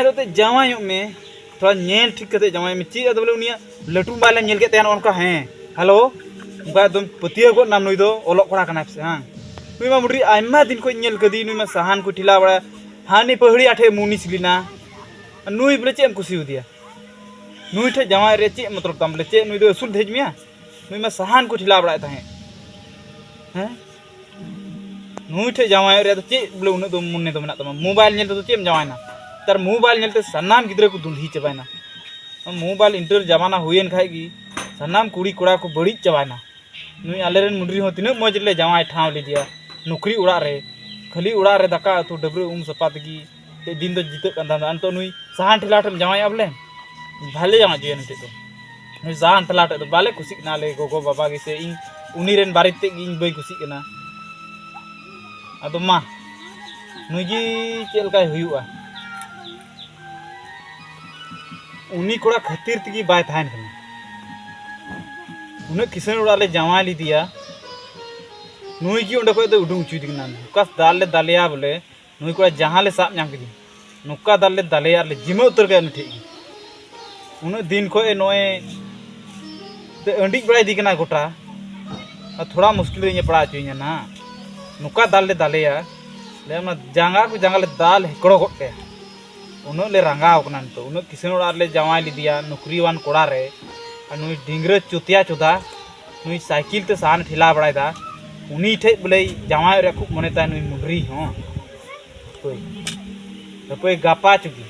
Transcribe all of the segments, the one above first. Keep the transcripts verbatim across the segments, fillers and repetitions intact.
ᱟᱫᱚ ᱛᱮ ᱡᱟᱶᱟᱭᱚᱜ ᱢᱮ, ᱛᱷᱚᱲᱟ ᱧᱮᱞ ᱴᱷᱤᱠ ᱠᱟᱛᱮ ᱡᱟᱶᱟᱭᱚᱜ ᱢᱮ᱾ ᱪᱮᱫ ᱟᱫᱚ ᱵᱚᱞᱮ ᱩᱱᱤᱭᱟᱜ ᱞᱟᱹᱴᱩ ᱢᱳᱵᱟᱭᱤᱞ ᱮᱢ ᱧᱮᱞ ᱠᱮᱫ ᱛᱟᱭᱟ ᱱᱚᱜᱼᱚ ᱱᱚᱝᱠᱟ, ᱦᱮᱸ, ᱦᱮᱞᱳ, ᱚᱱᱠᱟ ᱮᱠᱫᱚᱢ ᱯᱟᱹᱛᱭᱟᱹᱣ ᱜᱚᱫ ᱱᱟᱢ, ᱱᱩᱭ ᱫᱚ ᱚᱞᱚᱜ ᱠᱚᱲᱟ ᱠᱟᱱᱟᱭ ᱯᱟᱥᱮ, ᱦᱟᱝ? ᱱᱩᱭ ᱢᱟ ᱢᱩᱰᱨᱤ ᱟᱭᱢᱟ ᱫᱤᱱ ᱠᱷᱚᱡ ᱤᱧ ᱧᱮᱞ ᱠᱟᱫᱮ, ᱱᱩᱭ ᱢᱟ ᱥᱟᱦᱟᱱ ᱠᱚ ᱴᱷᱮᱞᱟᱣ ᱵᱟᱲᱟᱭᱟ, ᱦᱟᱹᱱᱤ ᱯᱟᱹᱦᱲᱤ ᱟᱴᱷᱮ ᱢᱩᱱᱤᱥ ᱞᱮᱱᱟ᱾ ᱱᱩᱭ ᱵᱚᱞᱮ ᱪᱮᱫ ᱮᱢ ᱠᱩᱥᱤ ᱟᱫᱮᱭᱟ? ᱱᱩᱭ ᱴᱷᱮᱡ ᱡᱟᱶᱟᱭ ᱨᱮ ᱪᱮᱫ ᱢᱚᱛᱞᱚᱵ ᱛᱟᱢ? ᱵᱚᱞᱮ ᱪᱮᱫ ᱱᱩᱭ ᱫᱚ ᱟᱹᱥᱩᱞ ᱫᱷᱮᱡ ᱢᱮᱭᱟ? ᱱᱩᱭ ᱢᱟ ᱥᱟᱦᱟᱱ ᱠᱚ ᱴᱷᱮᱞᱟᱣ ᱵᱟᱲᱟᱭᱮᱫ ᱛᱟᱦᱮᱸᱫ᱾ ᱦᱮᱸ? ᱱᱩᱭ ᱴᱷᱮᱡ ᱡᱟᱶᱟᱭᱚᱜ ᱨᱮᱭᱟᱜ ᱫᱚ ᱪᱮᱫ ᱵᱚᱞᱮ ᱩᱱᱟᱹᱜ ᱫᱚ ᱢᱚᱱᱮ ᱫᱚ ᱢᱮᱱᱟᱜ ᱛᱟᱢᱟ? ᱢᱳᱵᱟᱭᱤᱞ ᱧᱮᱞ ᱛᱮᱫᱚ ᱪᱮᱫ ᱮᱢ ᱡᱟᱶᱟᱭᱱᱟ? ᱱᱮᱛᱟᱨ ᱢᱳᱵᱟᱭᱤᱞ ᱧᱮᱞᱛᱮ ᱥᱟᱱᱟᱢ ᱜᱤᱫᱽᱨᱟᱹ ᱠᱚ ᱫᱩᱞᱦᱤ ᱪᱟᱵᱟᱭᱮᱱᱟ᱾ ᱢᱳᱵᱟᱭᱤᱞ ᱤᱱᱴᱟᱨ ᱡᱟᱢᱟᱱᱟ ᱦᱩᱭᱮᱱ ᱠᱷᱟᱡ ᱜᱮ ᱥᱟᱱᱟᱢ ᱠᱩᱲᱤ ᱠᱚᱲᱟ ᱠᱚ ᱵᱟᱹᱲᱤᱡ ᱪᱟᱵᱟᱭᱮᱱᱟ᱾ ᱱᱩᱭ ᱟᱞᱮᱨᱮᱱ ᱢᱩᱰᱨᱤ ᱦᱚᱸ ᱛᱤᱱᱟᱹᱜ ᱢᱚᱡᱽ ᱨᱮᱞᱮ ᱡᱟᱶᱟᱭ ᱴᱷᱟᱶ ᱞᱮᱫᱮᱭᱟ, ᱱᱚᱠᱨᱤ ᱚᱲᱟᱜ ᱨᱮ, ᱠᱷᱟᱹᱞᱤ ᱚᱲᱟᱜ ᱨᱮ ᱫᱟᱠᱟ ᱩᱛᱩ ᱰᱟᱹᱵᱽᱨᱟᱹ ᱩᱢ ᱥᱟᱯᱷᱟ ᱛᱮᱜᱮ ᱢᱤᱫ ᱫᱤᱱ ᱫᱚ ᱡᱤᱛᱟᱹᱜ ᱠᱟᱱ ᱛᱟᱦᱮᱸᱱᱟ᱾ ᱱᱤᱛᱚᱜ ᱱᱩᱭ ᱥᱟᱦᱟᱱ ᱴᱷᱮᱞᱟ ᱴᱷᱮᱱ ᱡᱟᱶᱟᱭᱚᱜᱼᱟ ᱵᱚᱞᱮ, ᱵᱷᱟᱞᱮ ᱡᱟᱶᱟᱭ ᱦᱚᱪᱚᱭᱟ ᱱᱤᱛᱚᱜ ᱫᱚ᱾ ᱱᱩᱭ ᱥᱟᱦᱟᱱ ᱴᱷᱮᱞᱟ ᱴᱷᱮᱡ ᱫᱚ ᱵᱟᱞᱮ ᱠᱩᱥᱤᱜ ᱠᱟᱱᱟ ᱟᱞᱮ ᱜᱚᱜᱚ ᱵᱟᱵᱟ ᱜᱮ, ᱥᱮ ᱤᱧ ᱩᱱᱤ ᱨᱮᱱ ᱵᱟᱨᱮᱛ ᱛᱮᱫ ᱜᱮ ᱤᱧ ᱵᱟᱹᱧ ᱠᱩᱥᱤᱜ ᱠᱟᱱᱟ᱾ ᱟᱫᱚ ᱢᱟ, ᱱᱩᱭ ᱜᱮ ᱪᱮᱫ ᱞᱮᱠᱟᱭ ᱦᱩᱭᱩᱜᱼᱟ? ᱩᱱᱤ ᱠᱚᱲᱟ ᱠᱷᱟᱹᱛᱤᱨ ᱛᱮᱜᱮ ᱵᱟᱭ ᱛᱟᱦᱮᱱ ᱠᱟᱱᱟ᱾ ᱩᱱᱟᱹᱜ ᱠᱤᱥᱟᱹᱬ ᱚᱲᱟᱜ ᱞᱮ ᱡᱟᱶᱟᱭ ᱞᱮᱫᱮᱭᱟ, ᱱᱩᱭ ᱜᱮ ᱚᱸᱰᱮ ᱠᱷᱚᱡ ᱫᱚ ᱩᱰᱩᱝ ᱦᱚᱪᱚᱭᱮᱫᱮ ᱠᱟᱱᱟ᱾ ᱱᱚᱝᱠᱟ ᱫᱟᱞ ᱞᱮ ᱫᱟᱞᱮᱭᱟ ᱵᱚᱞᱮ, ᱱᱩᱭ ᱠᱚᱲᱟ ᱡᱟᱦᱟᱸ ᱞᱮ ᱥᱟᱵ ᱧᱟᱢ ᱠᱮᱫᱮ, ᱱᱚᱝᱠᱟ ᱫᱟᱞ ᱞᱮ ᱫᱟᱞᱮᱭᱟ ᱟᱨ ᱞᱮ ᱡᱤᱢᱟᱹ ᱩᱛᱟᱹᱨ ᱠᱟᱭᱟ ᱩᱱᱤ ᱴᱷᱮᱡ ᱜᱮ᱾ ᱩᱱᱟᱹᱜ ᱫᱤᱱ ᱠᱷᱚᱡ ᱱᱚᱜᱼᱚᱭ ᱛᱮ ᱟᱹᱰᱤᱡ ᱵᱟᱲᱟᱭ ᱤᱫᱤ ᱠᱟᱱᱟ ᱜᱚᱴᱟ, ᱟᱨ ᱛᱷᱚᱲᱟ ᱢᱩᱥᱠᱤᱞ ᱨᱮ ᱤᱧᱮ ᱯᱟᱲᱟᱣ ᱦᱚᱪᱚᱧᱟ ᱱᱟᱦᱟᱜ᱾ ᱱᱚᱝᱠᱟ ᱫᱟᱞ ᱞᱮ ᱫᱟᱞᱮᱭᱟ, ᱞᱟᱹᱭᱟ ᱚᱱᱟ ᱡᱟᱸᱜᱟ ᱠᱚ ᱡᱟᱸᱜᱟ ᱞᱮ ᱫᱟᱞ ᱦᱮᱠᱲᱚ ᱜᱚᱫ ᱠᱟᱭᱟ᱾ ᱩᱱᱟᱹᱜ ᱞᱮ ᱨᱟᱸᱜᱟᱣ ᱠᱟᱱᱟ ᱱᱤᱛᱚᱜ, ᱩᱱᱟᱹᱜ ᱠᱤᱥᱟᱹᱬ ᱚᱲᱟᱜ ᱨᱮᱞᱮ ᱡᱟᱶᱟᱭ ᱞᱮᱫᱮᱭᱟ, ᱱᱚᱠᱨᱤᱣᱟᱱ ᱠᱚᱲᱟ ᱨᱮ, ᱟᱨ ᱱᱩᱭ ᱰᱤᱝᱜᱽᱨᱟᱹ ᱪᱩᱛᱤᱭᱟ ᱪᱳᱫᱟ, ᱱᱩᱭ ᱥᱟᱭᱠᱮᱞ ᱛᱮ ᱥᱟᱦᱟᱱ ᱴᱷᱮᱞᱟᱣ ᱵᱟᱲᱟᱭᱮᱫᱟ, ᱩᱱᱤ ᱴᱷᱮᱡ ᱵᱚᱞᱮ ᱡᱟᱶᱟᱭ ᱨᱮᱭᱟᱜ ᱠᱷᱩᱵ ᱢᱚᱱᱮ ᱛᱟᱭ ᱱᱩᱭ ᱢᱩᱰᱨᱤ ᱦᱚᱸ᱾ ᱦᱟᱹᱯᱟᱹᱭ, ᱦᱟᱹᱯᱟᱹᱭ ᱜᱟᱯᱟ ᱪᱩᱜᱤ,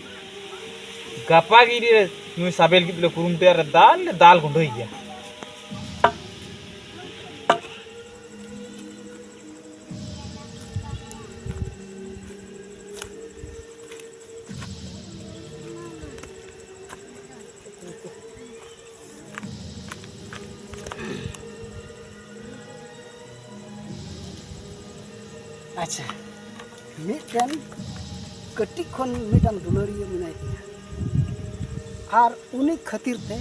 ᱜᱟᱯᱟ ᱜᱮ ᱱᱩᱭ ᱥᱟᱵᱮ ᱞᱟᱹᱜᱤᱫ ᱞᱮ ᱠᱩᱨᱩᱢᱩᱴᱩᱭᱟ ᱟᱨ ᱫᱟᱞ ᱞᱮ ᱫᱟᱞ ᱜᱩᱸᱰᱟᱹᱭ ᱜᱮᱭᱟ᱾ ᱟᱪᱪᱷᱟ, ᱢᱤᱫᱴᱮᱱ ᱠᱟᱹᱴᱤᱡ ᱠᱷᱚᱱ ᱢᱤᱫᱴᱟᱝ ᱫᱩᱞᱟᱹᱲᱤᱭᱟᱹ ᱢᱮᱱᱟᱭ ᱛᱤᱧᱟ, ᱟᱨ ᱩᱱᱤ ᱠᱷᱟᱹᱛᱤᱨ ᱛᱮ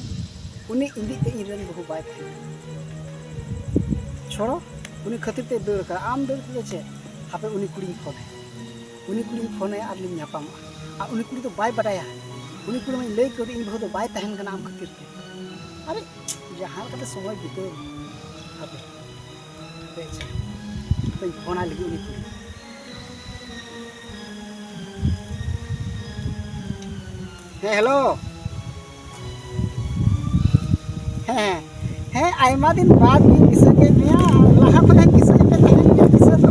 ᱩᱱᱤ ᱤᱫᱤ ᱛᱮ ᱤᱧ ᱨᱮᱱ ᱵᱟᱹᱦᱩ ᱵᱟᱭ ᱛᱟᱦᱮᱸ ᱠᱟᱱᱟ᱾ ᱪᱷᱚᱲᱚ, ᱩᱱᱤ ᱠᱷᱟᱹᱛᱤᱨ ᱛᱮ ᱫᱟᱹᱲ ᱠᱟᱜᱼᱟ᱾ ᱟᱢ ᱫᱟᱹᱲ ᱛᱮᱫᱚ ᱪᱮᱫ? ᱦᱟᱯᱮ ᱩᱱᱤ ᱠᱩᱲᱤᱧ ᱯᱷᱳᱱ ᱟᱭᱟ, ᱩᱱᱤ ᱠᱩᱲᱤᱧ ᱯᱷᱳᱱ ᱟᱭᱟ ᱟᱨ ᱞᱤᱧ ᱧᱟᱯᱟᱢᱚᱜᱼᱟ᱾ ᱟᱨ ᱩᱱᱤ ᱠᱩᱲᱤ ᱫᱚ ᱵᱟᱭ ᱵᱟᱰᱟᱭᱟ᱾ ᱩᱱᱤ ᱠᱩᱲᱤ ᱢᱟᱧ ᱞᱟᱹᱭ ᱠᱟᱣᱫᱮ, ᱤᱧ ᱵᱟᱹᱦᱩ ᱫᱚ ᱵᱟᱭ ᱛᱟᱦᱮᱱ ᱠᱟᱱᱟ ᱟᱢ ᱠᱷᱟᱹᱛᱤᱨ ᱛᱮ᱾ ᱟᱨᱮ, ᱡᱟᱦᱟᱸ ᱞᱮᱠᱟᱛᱮ ᱥᱚᱢᱚᱭ ᱵᱤᱛᱟᱹᱣ᱾ ᱦᱟᱯᱮ, ᱦᱟᱯᱮ, ᱟᱪᱪᱷᱟ, ᱦᱟᱯᱮᱧ ᱯᱷᱳᱱᱟᱭ ᱞᱟᱹᱜᱤᱫ ᱩᱱᱤ ᱠᱩᱲᱤ᱾ ᱦᱮᱸ, ᱦᱮᱞᱳ᱾ ᱦᱮᱸ, ᱦᱮᱸ, ᱟᱭᱢᱟ ᱫᱤᱱ ᱵᱟᱫ ᱜᱤᱧ ᱫᱤᱥᱟᱹ ᱠᱮᱫ ᱢᱮᱭᱟ᱾ ᱞᱟᱦᱟ ᱠᱷᱚᱱ ᱦᱚᱸ ᱫᱤᱥᱟᱹ ᱜᱮᱯᱮ ᱛᱟᱦᱮᱱ ᱜᱮᱭᱟ, ᱫᱤᱥᱟᱹ ᱫᱚ᱾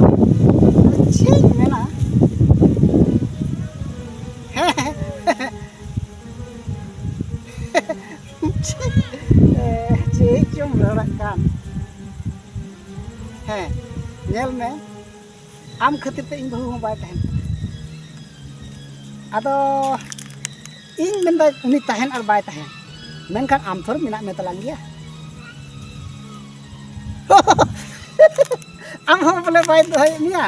ᱟᱫᱚ ᱪᱮᱫ ᱤᱧ ᱢᱮᱱᱟ? ᱦᱮᱸ, ᱦᱮᱸ᱾ ᱪᱮᱫ, ᱮ, ᱪᱮᱫ ᱪᱚᱢ ᱨᱚᱲᱮᱫ ᱠᱟᱱ? ᱦᱮᱸ, ᱧᱮᱞ ᱢᱮ, ᱟᱢ ᱠᱷᱟᱹᱛᱤᱨ ᱛᱮ ᱤᱧ ᱵᱟᱹᱦᱩ ᱦᱚᱸ ᱵᱟᱭ ᱛᱟᱦᱮᱱ ᱠᱟᱱᱟ᱾ ᱟᱫᱚ ᱤᱧ ᱢᱮᱱᱫᱟ ᱩᱱᱤ ᱛᱟᱦᱮᱱ ᱟᱨ ᱵᱟᱭ ᱛᱟᱦᱮᱱ, ᱢᱮᱱᱠᱷᱟᱱ ᱟᱢ ᱛᱷᱚᱨ ᱢᱮᱱᱟᱜ ᱢᱮ ᱛᱟᱞᱟᱝ ᱜᱮᱭᱟ᱾ ᱟᱢ ᱦᱚᱸ ᱵᱚᱞᱮ ᱵᱟᱭ ᱫᱚᱦᱚᱭᱮᱫ ᱢᱮᱭᱟ,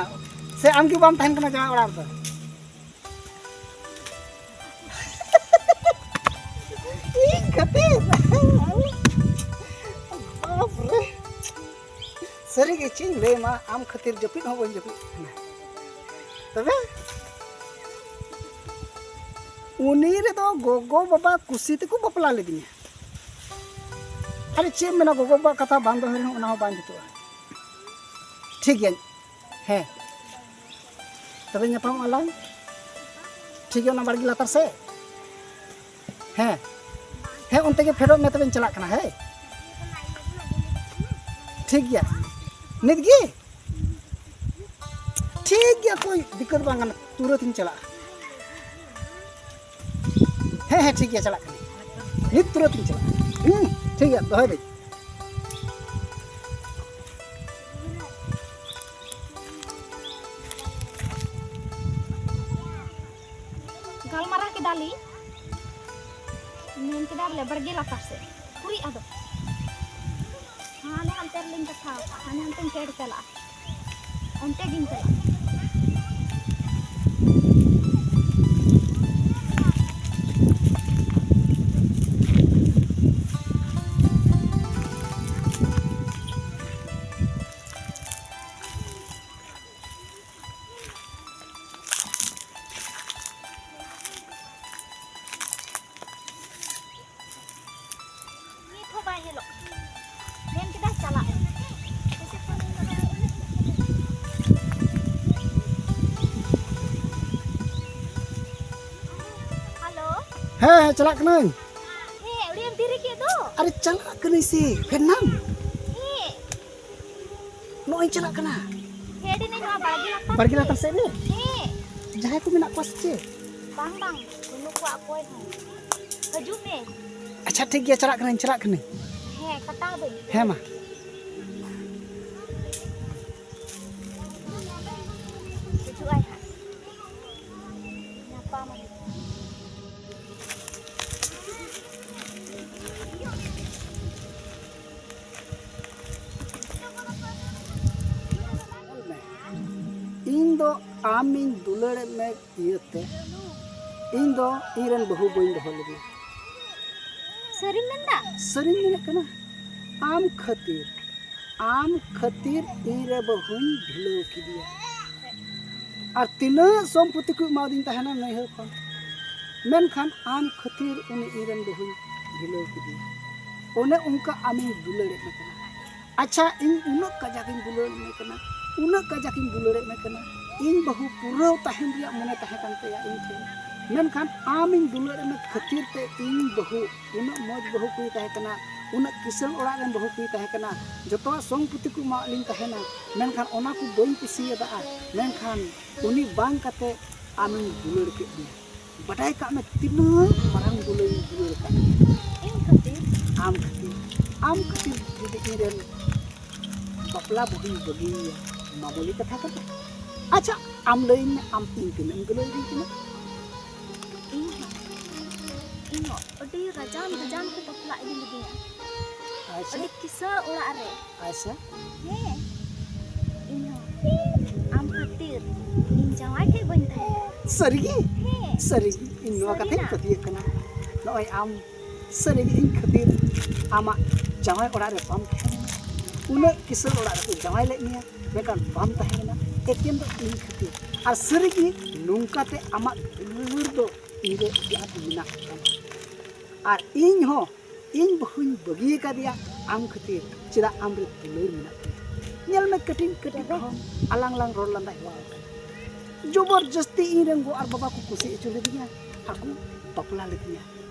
ᱥᱮ ᱟᱢ ᱜᱮ ᱵᱟᱢ ᱛᱟᱦᱮᱱ ᱠᱟᱱᱟ ᱡᱟᱶᱟᱭ ᱚᱲᱟᱜ ᱨᱮᱫᱚ? ᱤᱧ ᱠᱷᱟᱹᱛᱤᱨ? ᱵᱟᱯ ᱨᱮ᱾ ᱥᱟᱹᱨᱤ ᱜᱮ ᱪᱮᱫ ᱤᱧ ᱞᱟᱹᱭᱟᱢᱟ, ᱟᱢ ᱠᱷᱟᱹᱛᱤᱨ ᱡᱟᱹᱯᱤᱫ ᱦᱚᱸ ᱵᱟᱹᱧ ᱡᱟᱹᱯᱤᱫ ᱠᱟᱱᱟ᱾ ᱛᱚᱵᱮ ᱩᱱᱤ ᱨᱮᱫᱚ ᱜᱚᱜᱚ ᱵᱟᱵᱟ ᱠᱩᱥᱤ ᱛᱮᱠᱚ ᱵᱟᱯᱞᱟ ᱞᱤᱫᱤᱧᱟ᱾ ᱟᱨᱮ ᱪᱮᱫ ᱮᱢ ᱢᱮᱱᱟ, ᱜᱚᱜᱚ ᱵᱟᱵᱟ ᱠᱟᱛᱷᱟ ᱵᱟᱝ ᱫᱚᱦᱚᱭ ᱨᱮᱦᱚᱸ ᱚᱱᱟ ᱦᱚᱸ ᱵᱟᱝ ᱡᱩᱛᱩᱜᱼᱟ᱾ ᱴᱷᱤᱠ ᱜᱮᱭᱟ, ᱦᱮᱸ, ᱛᱚᱵᱮ ᱧᱟᱯᱟᱢᱚᱜ ᱟᱞᱟᱝ᱾ ᱴᱷᱤᱠ ᱜᱮᱭᱟ, ᱚᱱᱟ ᱵᱟᱲᱜᱮ ᱞᱟᱛᱟᱨ ᱥᱮᱫ᱾ ᱦᱮᱸ, ᱦᱮᱸ, ᱚᱱᱛᱮ ᱜᱮ ᱯᱷᱮᱰᱚᱜ ᱢᱮ, ᱛᱚᱵᱮᱧ ᱪᱟᱞᱟᱜ ᱠᱟᱱᱟ᱾ ᱦᱮᱸ, ᱴᱷᱤᱠ ᱜᱮᱭᱟ, ᱱᱤᱛ ᱜᱮ᱾ ᱴᱷᱤᱠ ᱜᱮᱭᱟ, ᱠᱳᱭ ᱫᱤᱠᱠᱟᱹᱛ ᱵᱟᱝ ᱠᱟᱱᱟ, ᱛᱩᱨᱟᱹᱛ ᱤᱧ ᱪᱟᱞᱟᱜᱼᱟ᱾ ᱦᱮᱸ, ᱦᱮᱸ, ᱴᱷᱤᱠ ᱜᱮᱭᱟ, ᱪᱟᱞᱟᱜ ᱠᱟᱹᱱᱟᱹᱧ, ᱱᱤᱛ ᱛᱩᱨᱟᱹᱛ ᱤᱧ ᱪᱟᱞᱟᱜᱼᱟ᱾ ᱦᱩᱸ, ᱴᱷᱤᱠ ᱜᱮᱭᱟ, ᱫᱚᱦᱚᱭ ᱫᱟᱹᱧ᱾ ᱜᱟᱞᱢᱟᱨᱟᱣ ᱠᱮᱫᱟᱞᱤᱧ, ᱢᱮᱱ ᱠᱮᱫᱟ ᱵᱚᱞᱮ ᱵᱟᱲᱜᱮ ᱞᱟᱛᱟᱨ ᱥᱮᱫ ᱠᱩᱲᱤ ᱟᱫᱚ ᱦᱟᱱᱮ ᱦᱟᱱᱛᱮ ᱨᱮᱞᱤᱧ ᱠᱟᱛᱷᱟ ᱟᱠᱟᱫ, ᱦᱟᱱᱮ ᱦᱟᱱᱛᱮᱧ ᱯᱷᱮᱰ ᱪᱟᱞᱟᱜᱼᱟ, ᱚᱱᱛᱮ ᱜᱤᱧ ᱪᱟᱞᱟᱜᱼᱟ᱾ ᱦᱮᱸ, ᱦᱮᱸ, ᱪᱟᱞᱟᱜ ᱠᱟᱹᱱᱟᱹᱧ᱾ ᱦᱮᱸ, ᱟᱹᱰᱤ ᱟᱢ ᱫᱮᱨᱤ ᱠᱮᱫ ᱫᱚ᱾ ᱟᱨᱮ, ᱪᱟᱞᱟᱜ ᱠᱟᱹᱱᱟᱹᱧ ᱥᱮ, ᱯᱷᱮᱨ ᱱᱟᱢ? ᱦᱮᱸ᱾ ᱱᱚᱜᱼᱚᱭ ᱪᱟᱞᱟᱜ ᱠᱟᱱᱟ᱾ ᱦᱮᱸ, ᱟᱹᱰᱤ ᱱᱟᱹᱭ ᱱᱚᱣᱟ ᱵᱟᱲᱜᱮ ᱞᱟᱛᱟᱨ ᱵᱟᱲᱜᱮ ᱥᱮᱫ᱾ ᱞᱟᱛᱟᱨ ᱥᱮᱫ ᱨᱮ? ᱦᱮᱸ᱾ ᱡᱟᱦᱟᱸᱭ ᱠᱚ ᱢᱮᱱᱟᱜ ᱠᱚᱣᱟ ᱥᱮ ᱪᱮᱫ? ᱵᱟᱝ, ᱵᱟᱝ, ᱵᱟᱹᱱᱩᱜ ᱠᱚᱣᱟ ᱚᱠᱚᱭ ᱦᱚᱸ᱾ ᱦᱤᱡᱩᱜ ᱢᱮ᱾ ᱟᱪᱪᱷᱟ, ᱴᱷᱤᱠ ᱜᱮᱭᱟ, ᱪᱟᱞᱟᱜ ᱠᱟᱹᱱᱟᱹᱧ, ᱪᱟᱞᱟᱜ ᱠᱟᱹᱱᱟᱹᱧ᱾ ᱦᱮᱸ, ᱠᱟᱴᱟᱣ ᱫᱟᱹᱧ᱾ ᱦᱮᱸ, ᱢᱟ᱾ ᱦᱤᱡᱩᱜ ᱟᱭ ᱦᱟᱸᱜ᱾ ᱧᱟᱯᱟᱢ ᱟᱞᱮ᱾ ᱧᱮᱞ ᱢᱮ, ᱤᱧ ᱫᱚ ᱟᱢᱤᱧ ᱫᱩᱞᱟᱹᱲᱮᱫ ᱢᱮ ᱤᱭᱟᱹᱛᱮ, ᱤᱧ ᱫᱚ ᱤᱧ ᱨᱮᱱ ᱵᱟᱹᱦᱩ ᱵᱟᱹᱧ ᱫᱚᱦᱚ ᱞᱮᱫᱮᱭᱟ᱾ ᱥᱟᱹᱨᱤᱢ ᱢᱮᱱᱫᱟ? ᱥᱟᱹᱨᱤᱧ ᱢᱮᱱᱮᱫ ᱠᱟᱱᱟ, ᱟᱢ ᱠᱷᱟᱹᱛᱤᱨ, ᱟᱢ ᱠᱷᱟᱹᱛᱤᱨ ᱤᱧ ᱨᱮ ᱵᱟᱹᱦᱩᱧ ᱰᱷᱤᱞᱟᱹᱣ ᱠᱮᱫᱮᱭᱟ᱾ ᱟᱨ ᱛᱤᱱᱟᱹᱜ ᱥᱚᱢᱯᱚᱛᱤ ᱠᱚ ᱮᱢᱟᱣᱫᱤᱧ ᱛᱟᱦᱮᱱᱟ ᱱᱟᱹᱭᱦᱟᱹᱨ ᱠᱷᱚᱱ, ᱢᱮᱱᱠᱷᱟᱱ ᱟᱢ ᱠᱷᱟᱹᱛᱤᱨ ᱩᱱᱤ ᱤᱧ ᱨᱮᱱ ᱵᱟᱹᱦᱩᱧ ᱰᱷᱤᱞᱟᱹᱣ ᱠᱮᱫᱮᱭᱟ᱾ ᱚᱱᱮ ᱚᱱᱠᱟ ᱟᱢᱤᱧ ᱫᱩᱞᱟᱹᱲᱮᱫ ᱢᱮ ᱠᱟᱱᱟ᱾ ᱟᱪᱪᱷᱟ, ᱤᱧ ᱩᱱᱟᱹᱜ ᱠᱟᱡᱟᱠ ᱤᱧ ᱫᱩᱞᱟᱹᱲᱮᱫ ᱢᱮ ᱠᱟᱱᱟ, ᱩᱱᱟᱹᱜ ᱠᱟᱡᱟᱠ ᱤᱧ ᱫᱩᱞᱟᱹᱲᱮᱫ ᱢᱮ ᱠᱟᱱᱟ, ᱤᱧ ᱵᱟᱹᱦᱩ ᱯᱩᱨᱟᱹᱣ ᱛᱟᱦᱮᱱ ᱨᱮᱭᱟᱜ ᱢᱚᱱᱮ ᱛᱟᱦᱮᱸ ᱠᱟᱱ ᱛᱟᱭᱟ ᱤᱧ ᱴᱷᱮᱱ, ᱢᱮᱱᱠᱷᱟᱱ ᱟᱢᱤᱧ ᱫᱩᱞᱟᱹᱲᱮᱫ ᱢᱮ ᱠᱷᱟᱹᱛᱤᱨ ᱛᱮ ᱤᱧ ᱵᱟᱹᱦᱩ ᱩᱱᱟᱹᱜ ᱢᱚᱡᱽ ᱵᱟᱹᱦᱩ ᱠᱩᱲᱤ ᱛᱟᱦᱮᱸ ᱠᱟᱱᱟ, ᱩᱱᱟᱹᱜ ᱠᱤᱥᱟᱹᱬ ᱚᱲᱟᱜ ᱨᱮᱱ ᱵᱟᱹᱦᱩ ᱠᱩᱲᱤ ᱛᱟᱦᱮᱸ ᱠᱟᱱᱟ, ᱡᱚᱛᱚᱣᱟᱜ ᱥᱚᱢᱯᱚᱛᱤ ᱠᱚ ᱮᱢᱟᱣᱟᱫ ᱞᱤᱧ ᱛᱟᱦᱮᱱᱟ, ᱢᱮᱱᱠᱷᱟᱱ ᱚᱱᱟ ᱠᱚ ᱵᱟᱹᱧ ᱠᱩᱥᱤᱭᱟᱫᱟ᱾ ᱢᱮᱱᱠᱷᱟᱱ ᱩᱱᱤ ᱵᱟᱝ ᱠᱟᱛᱮ ᱟᱢᱤᱧ ᱫᱩᱞᱟᱹᱲ ᱠᱮᱫ ᱢᱮᱭᱟ᱾ ᱵᱟᱰᱟᱭ ᱠᱟᱜ ᱢᱮ ᱛᱤᱱᱟᱹᱜ ᱢᱟᱨᱟᱝ ᱫᱩᱞᱟᱹᱲᱤᱧ ᱫᱩᱞᱟᱹᱲ ᱠᱟᱜ ᱢᱮᱭᱟ᱾ ᱤᱧ ᱠᱷᱟᱹᱛᱤᱨ? ᱟᱢ ᱠᱷᱟᱹᱛᱤᱨ᱾ ᱟᱢ ᱠᱷᱟᱹᱛᱤᱨ ᱡᱩᱫᱤ ᱤᱧ ᱨᱮᱱ ᱵᱟᱯᱞᱟ ᱵᱟᱹᱦᱩᱧ ᱵᱟᱹᱜᱤᱭᱮᱭᱟ, ᱢᱟᱢᱩᱞᱤ ᱠᱟᱛᱷᱟ ᱠᱟᱱᱟ? ᱟᱪᱪᱷᱟ, ᱟᱢ ᱞᱟᱹᱭᱟᱹᱧ ᱢᱮ, ᱟᱢ ᱤᱧ ᱛᱤᱱᱟᱹᱜ ᱮᱢ ᱫᱩᱞᱟᱹᱲᱤᱧ ᱠᱟᱱᱟ? ᱤᱧ ᱦᱚᱸ, ᱤᱧ ᱦᱚᱸ ᱟᱹᱰᱤ ᱨᱟᱡᱟᱱ ᱨᱟᱡᱟᱱ ᱠᱚ ᱵᱟᱯᱞᱟ ᱤᱫᱤ ᱞᱤᱫᱤᱧᱟ᱾ ᱟᱪᱪᱷᱟ᱾ ᱟᱹᱰᱤ ᱠᱤᱥᱟᱹᱬ ᱚᱲᱟᱜ ᱨᱮ᱾ ᱟᱪᱪᱷᱟ᱾ ᱦᱮᱸ, ᱤᱧ ᱦᱚᱸ ᱟᱢ ᱠᱷᱟᱹᱛᱤᱨ ᱤᱧ ᱡᱟᱶᱟᱭ ᱴᱷᱮᱡ ᱵᱟᱹᱧ ᱛᱟᱦᱮᱸ ᱠᱟᱱᱟ᱾ ᱥᱟᱹᱨᱤᱜᱮ? ᱦᱮᱸ᱾ ᱥᱟᱹᱨᱤᱜᱮ, ᱤᱧ ᱱᱚᱣᱟ ᱠᱟᱛᱷᱟᱧ ᱥᱟᱹᱨᱤᱱᱟᱜ᱾ ᱯᱟᱹᱛᱭᱟᱹᱜ ᱠᱟᱱᱟ᱾ ᱱᱚᱜᱼᱚᱭ ᱟᱢ ᱥᱟᱹᱨᱤᱜᱮ ᱤᱧ ᱠᱷᱟᱹᱛᱤᱨ ᱟᱢᱟᱜ ᱡᱟᱶᱟᱭ ᱚᱲᱟᱜ ᱨᱮ ᱵᱟᱢ ᱛᱟᱦᱮᱸ ᱞᱮᱱᱟ, ᱩᱱᱟᱹᱜ ᱠᱤᱥᱟᱹᱬ ᱚᱲᱟᱜ ᱨᱮᱠᱚ ᱡᱟᱶᱟᱭ ᱞᱮᱫ ᱢᱮᱭᱟ, ᱢᱮᱱᱠᱷᱟᱱ ᱵᱟᱢ ᱛᱟᱦᱮᱸ ᱞᱮᱱᱟ, ᱮᱠᱮᱱ ᱫᱚ ᱤᱧ ᱠᱷᱟᱹᱛᱤᱨ᱾ ᱟᱨ ᱥᱟᱹᱨᱤᱜᱮ ᱱᱚᱝᱠᱟᱛᱮ ᱟᱢᱟᱜ ᱫᱩᱞᱟᱹᱲ ᱫᱚ ᱤᱧ ᱨᱮ ᱟᱹᱰᱤ ᱟᱸᱴ ᱢᱮᱱᱟᱜ ᱛᱟᱢᱟ᱾ ᱟᱨ ᱤᱧ ᱦᱚᱸ ᱤᱧ ᱵᱟᱹᱦᱩᱧ ᱵᱟᱹᱜᱤ ᱟᱠᱟᱫᱮᱭᱟ ᱟᱢ ᱠᱷᱟᱹᱛᱤᱨ᱾ ᱪᱮᱫᱟᱜ? ᱟᱢ ᱨᱮ ᱫᱩᱞᱟᱹᱲ ᱢᱮᱱᱟᱜ ᱛᱤᱧᱟ᱾ ᱧᱮᱞ ᱢᱮ, ᱠᱟᱹᱴᱤᱡ ᱠᱟᱹᱴᱤᱡ ᱠᱷᱚᱱ ᱟᱞᱟᱝ ᱞᱟᱝ ᱨᱚᱲ ᱞᱟᱸᱫᱟ ᱦᱮᱣᱟ ᱟᱠᱟᱱᱟ᱾ ᱡᱚᱵᱚᱨ ᱡᱟᱹᱥᱛᱤ ᱤᱧ ᱨᱮᱱ ᱜᱚ ᱟᱨ ᱵᱟᱵᱟ ᱠᱚ ᱠᱩᱥᱤ ᱦᱚᱪᱚ ᱞᱤᱫᱤᱧᱟ᱾ ᱦᱟᱹᱠᱩ ᱵᱟᱯᱞᱟ ᱞᱤᱫᱤᱧᱟ,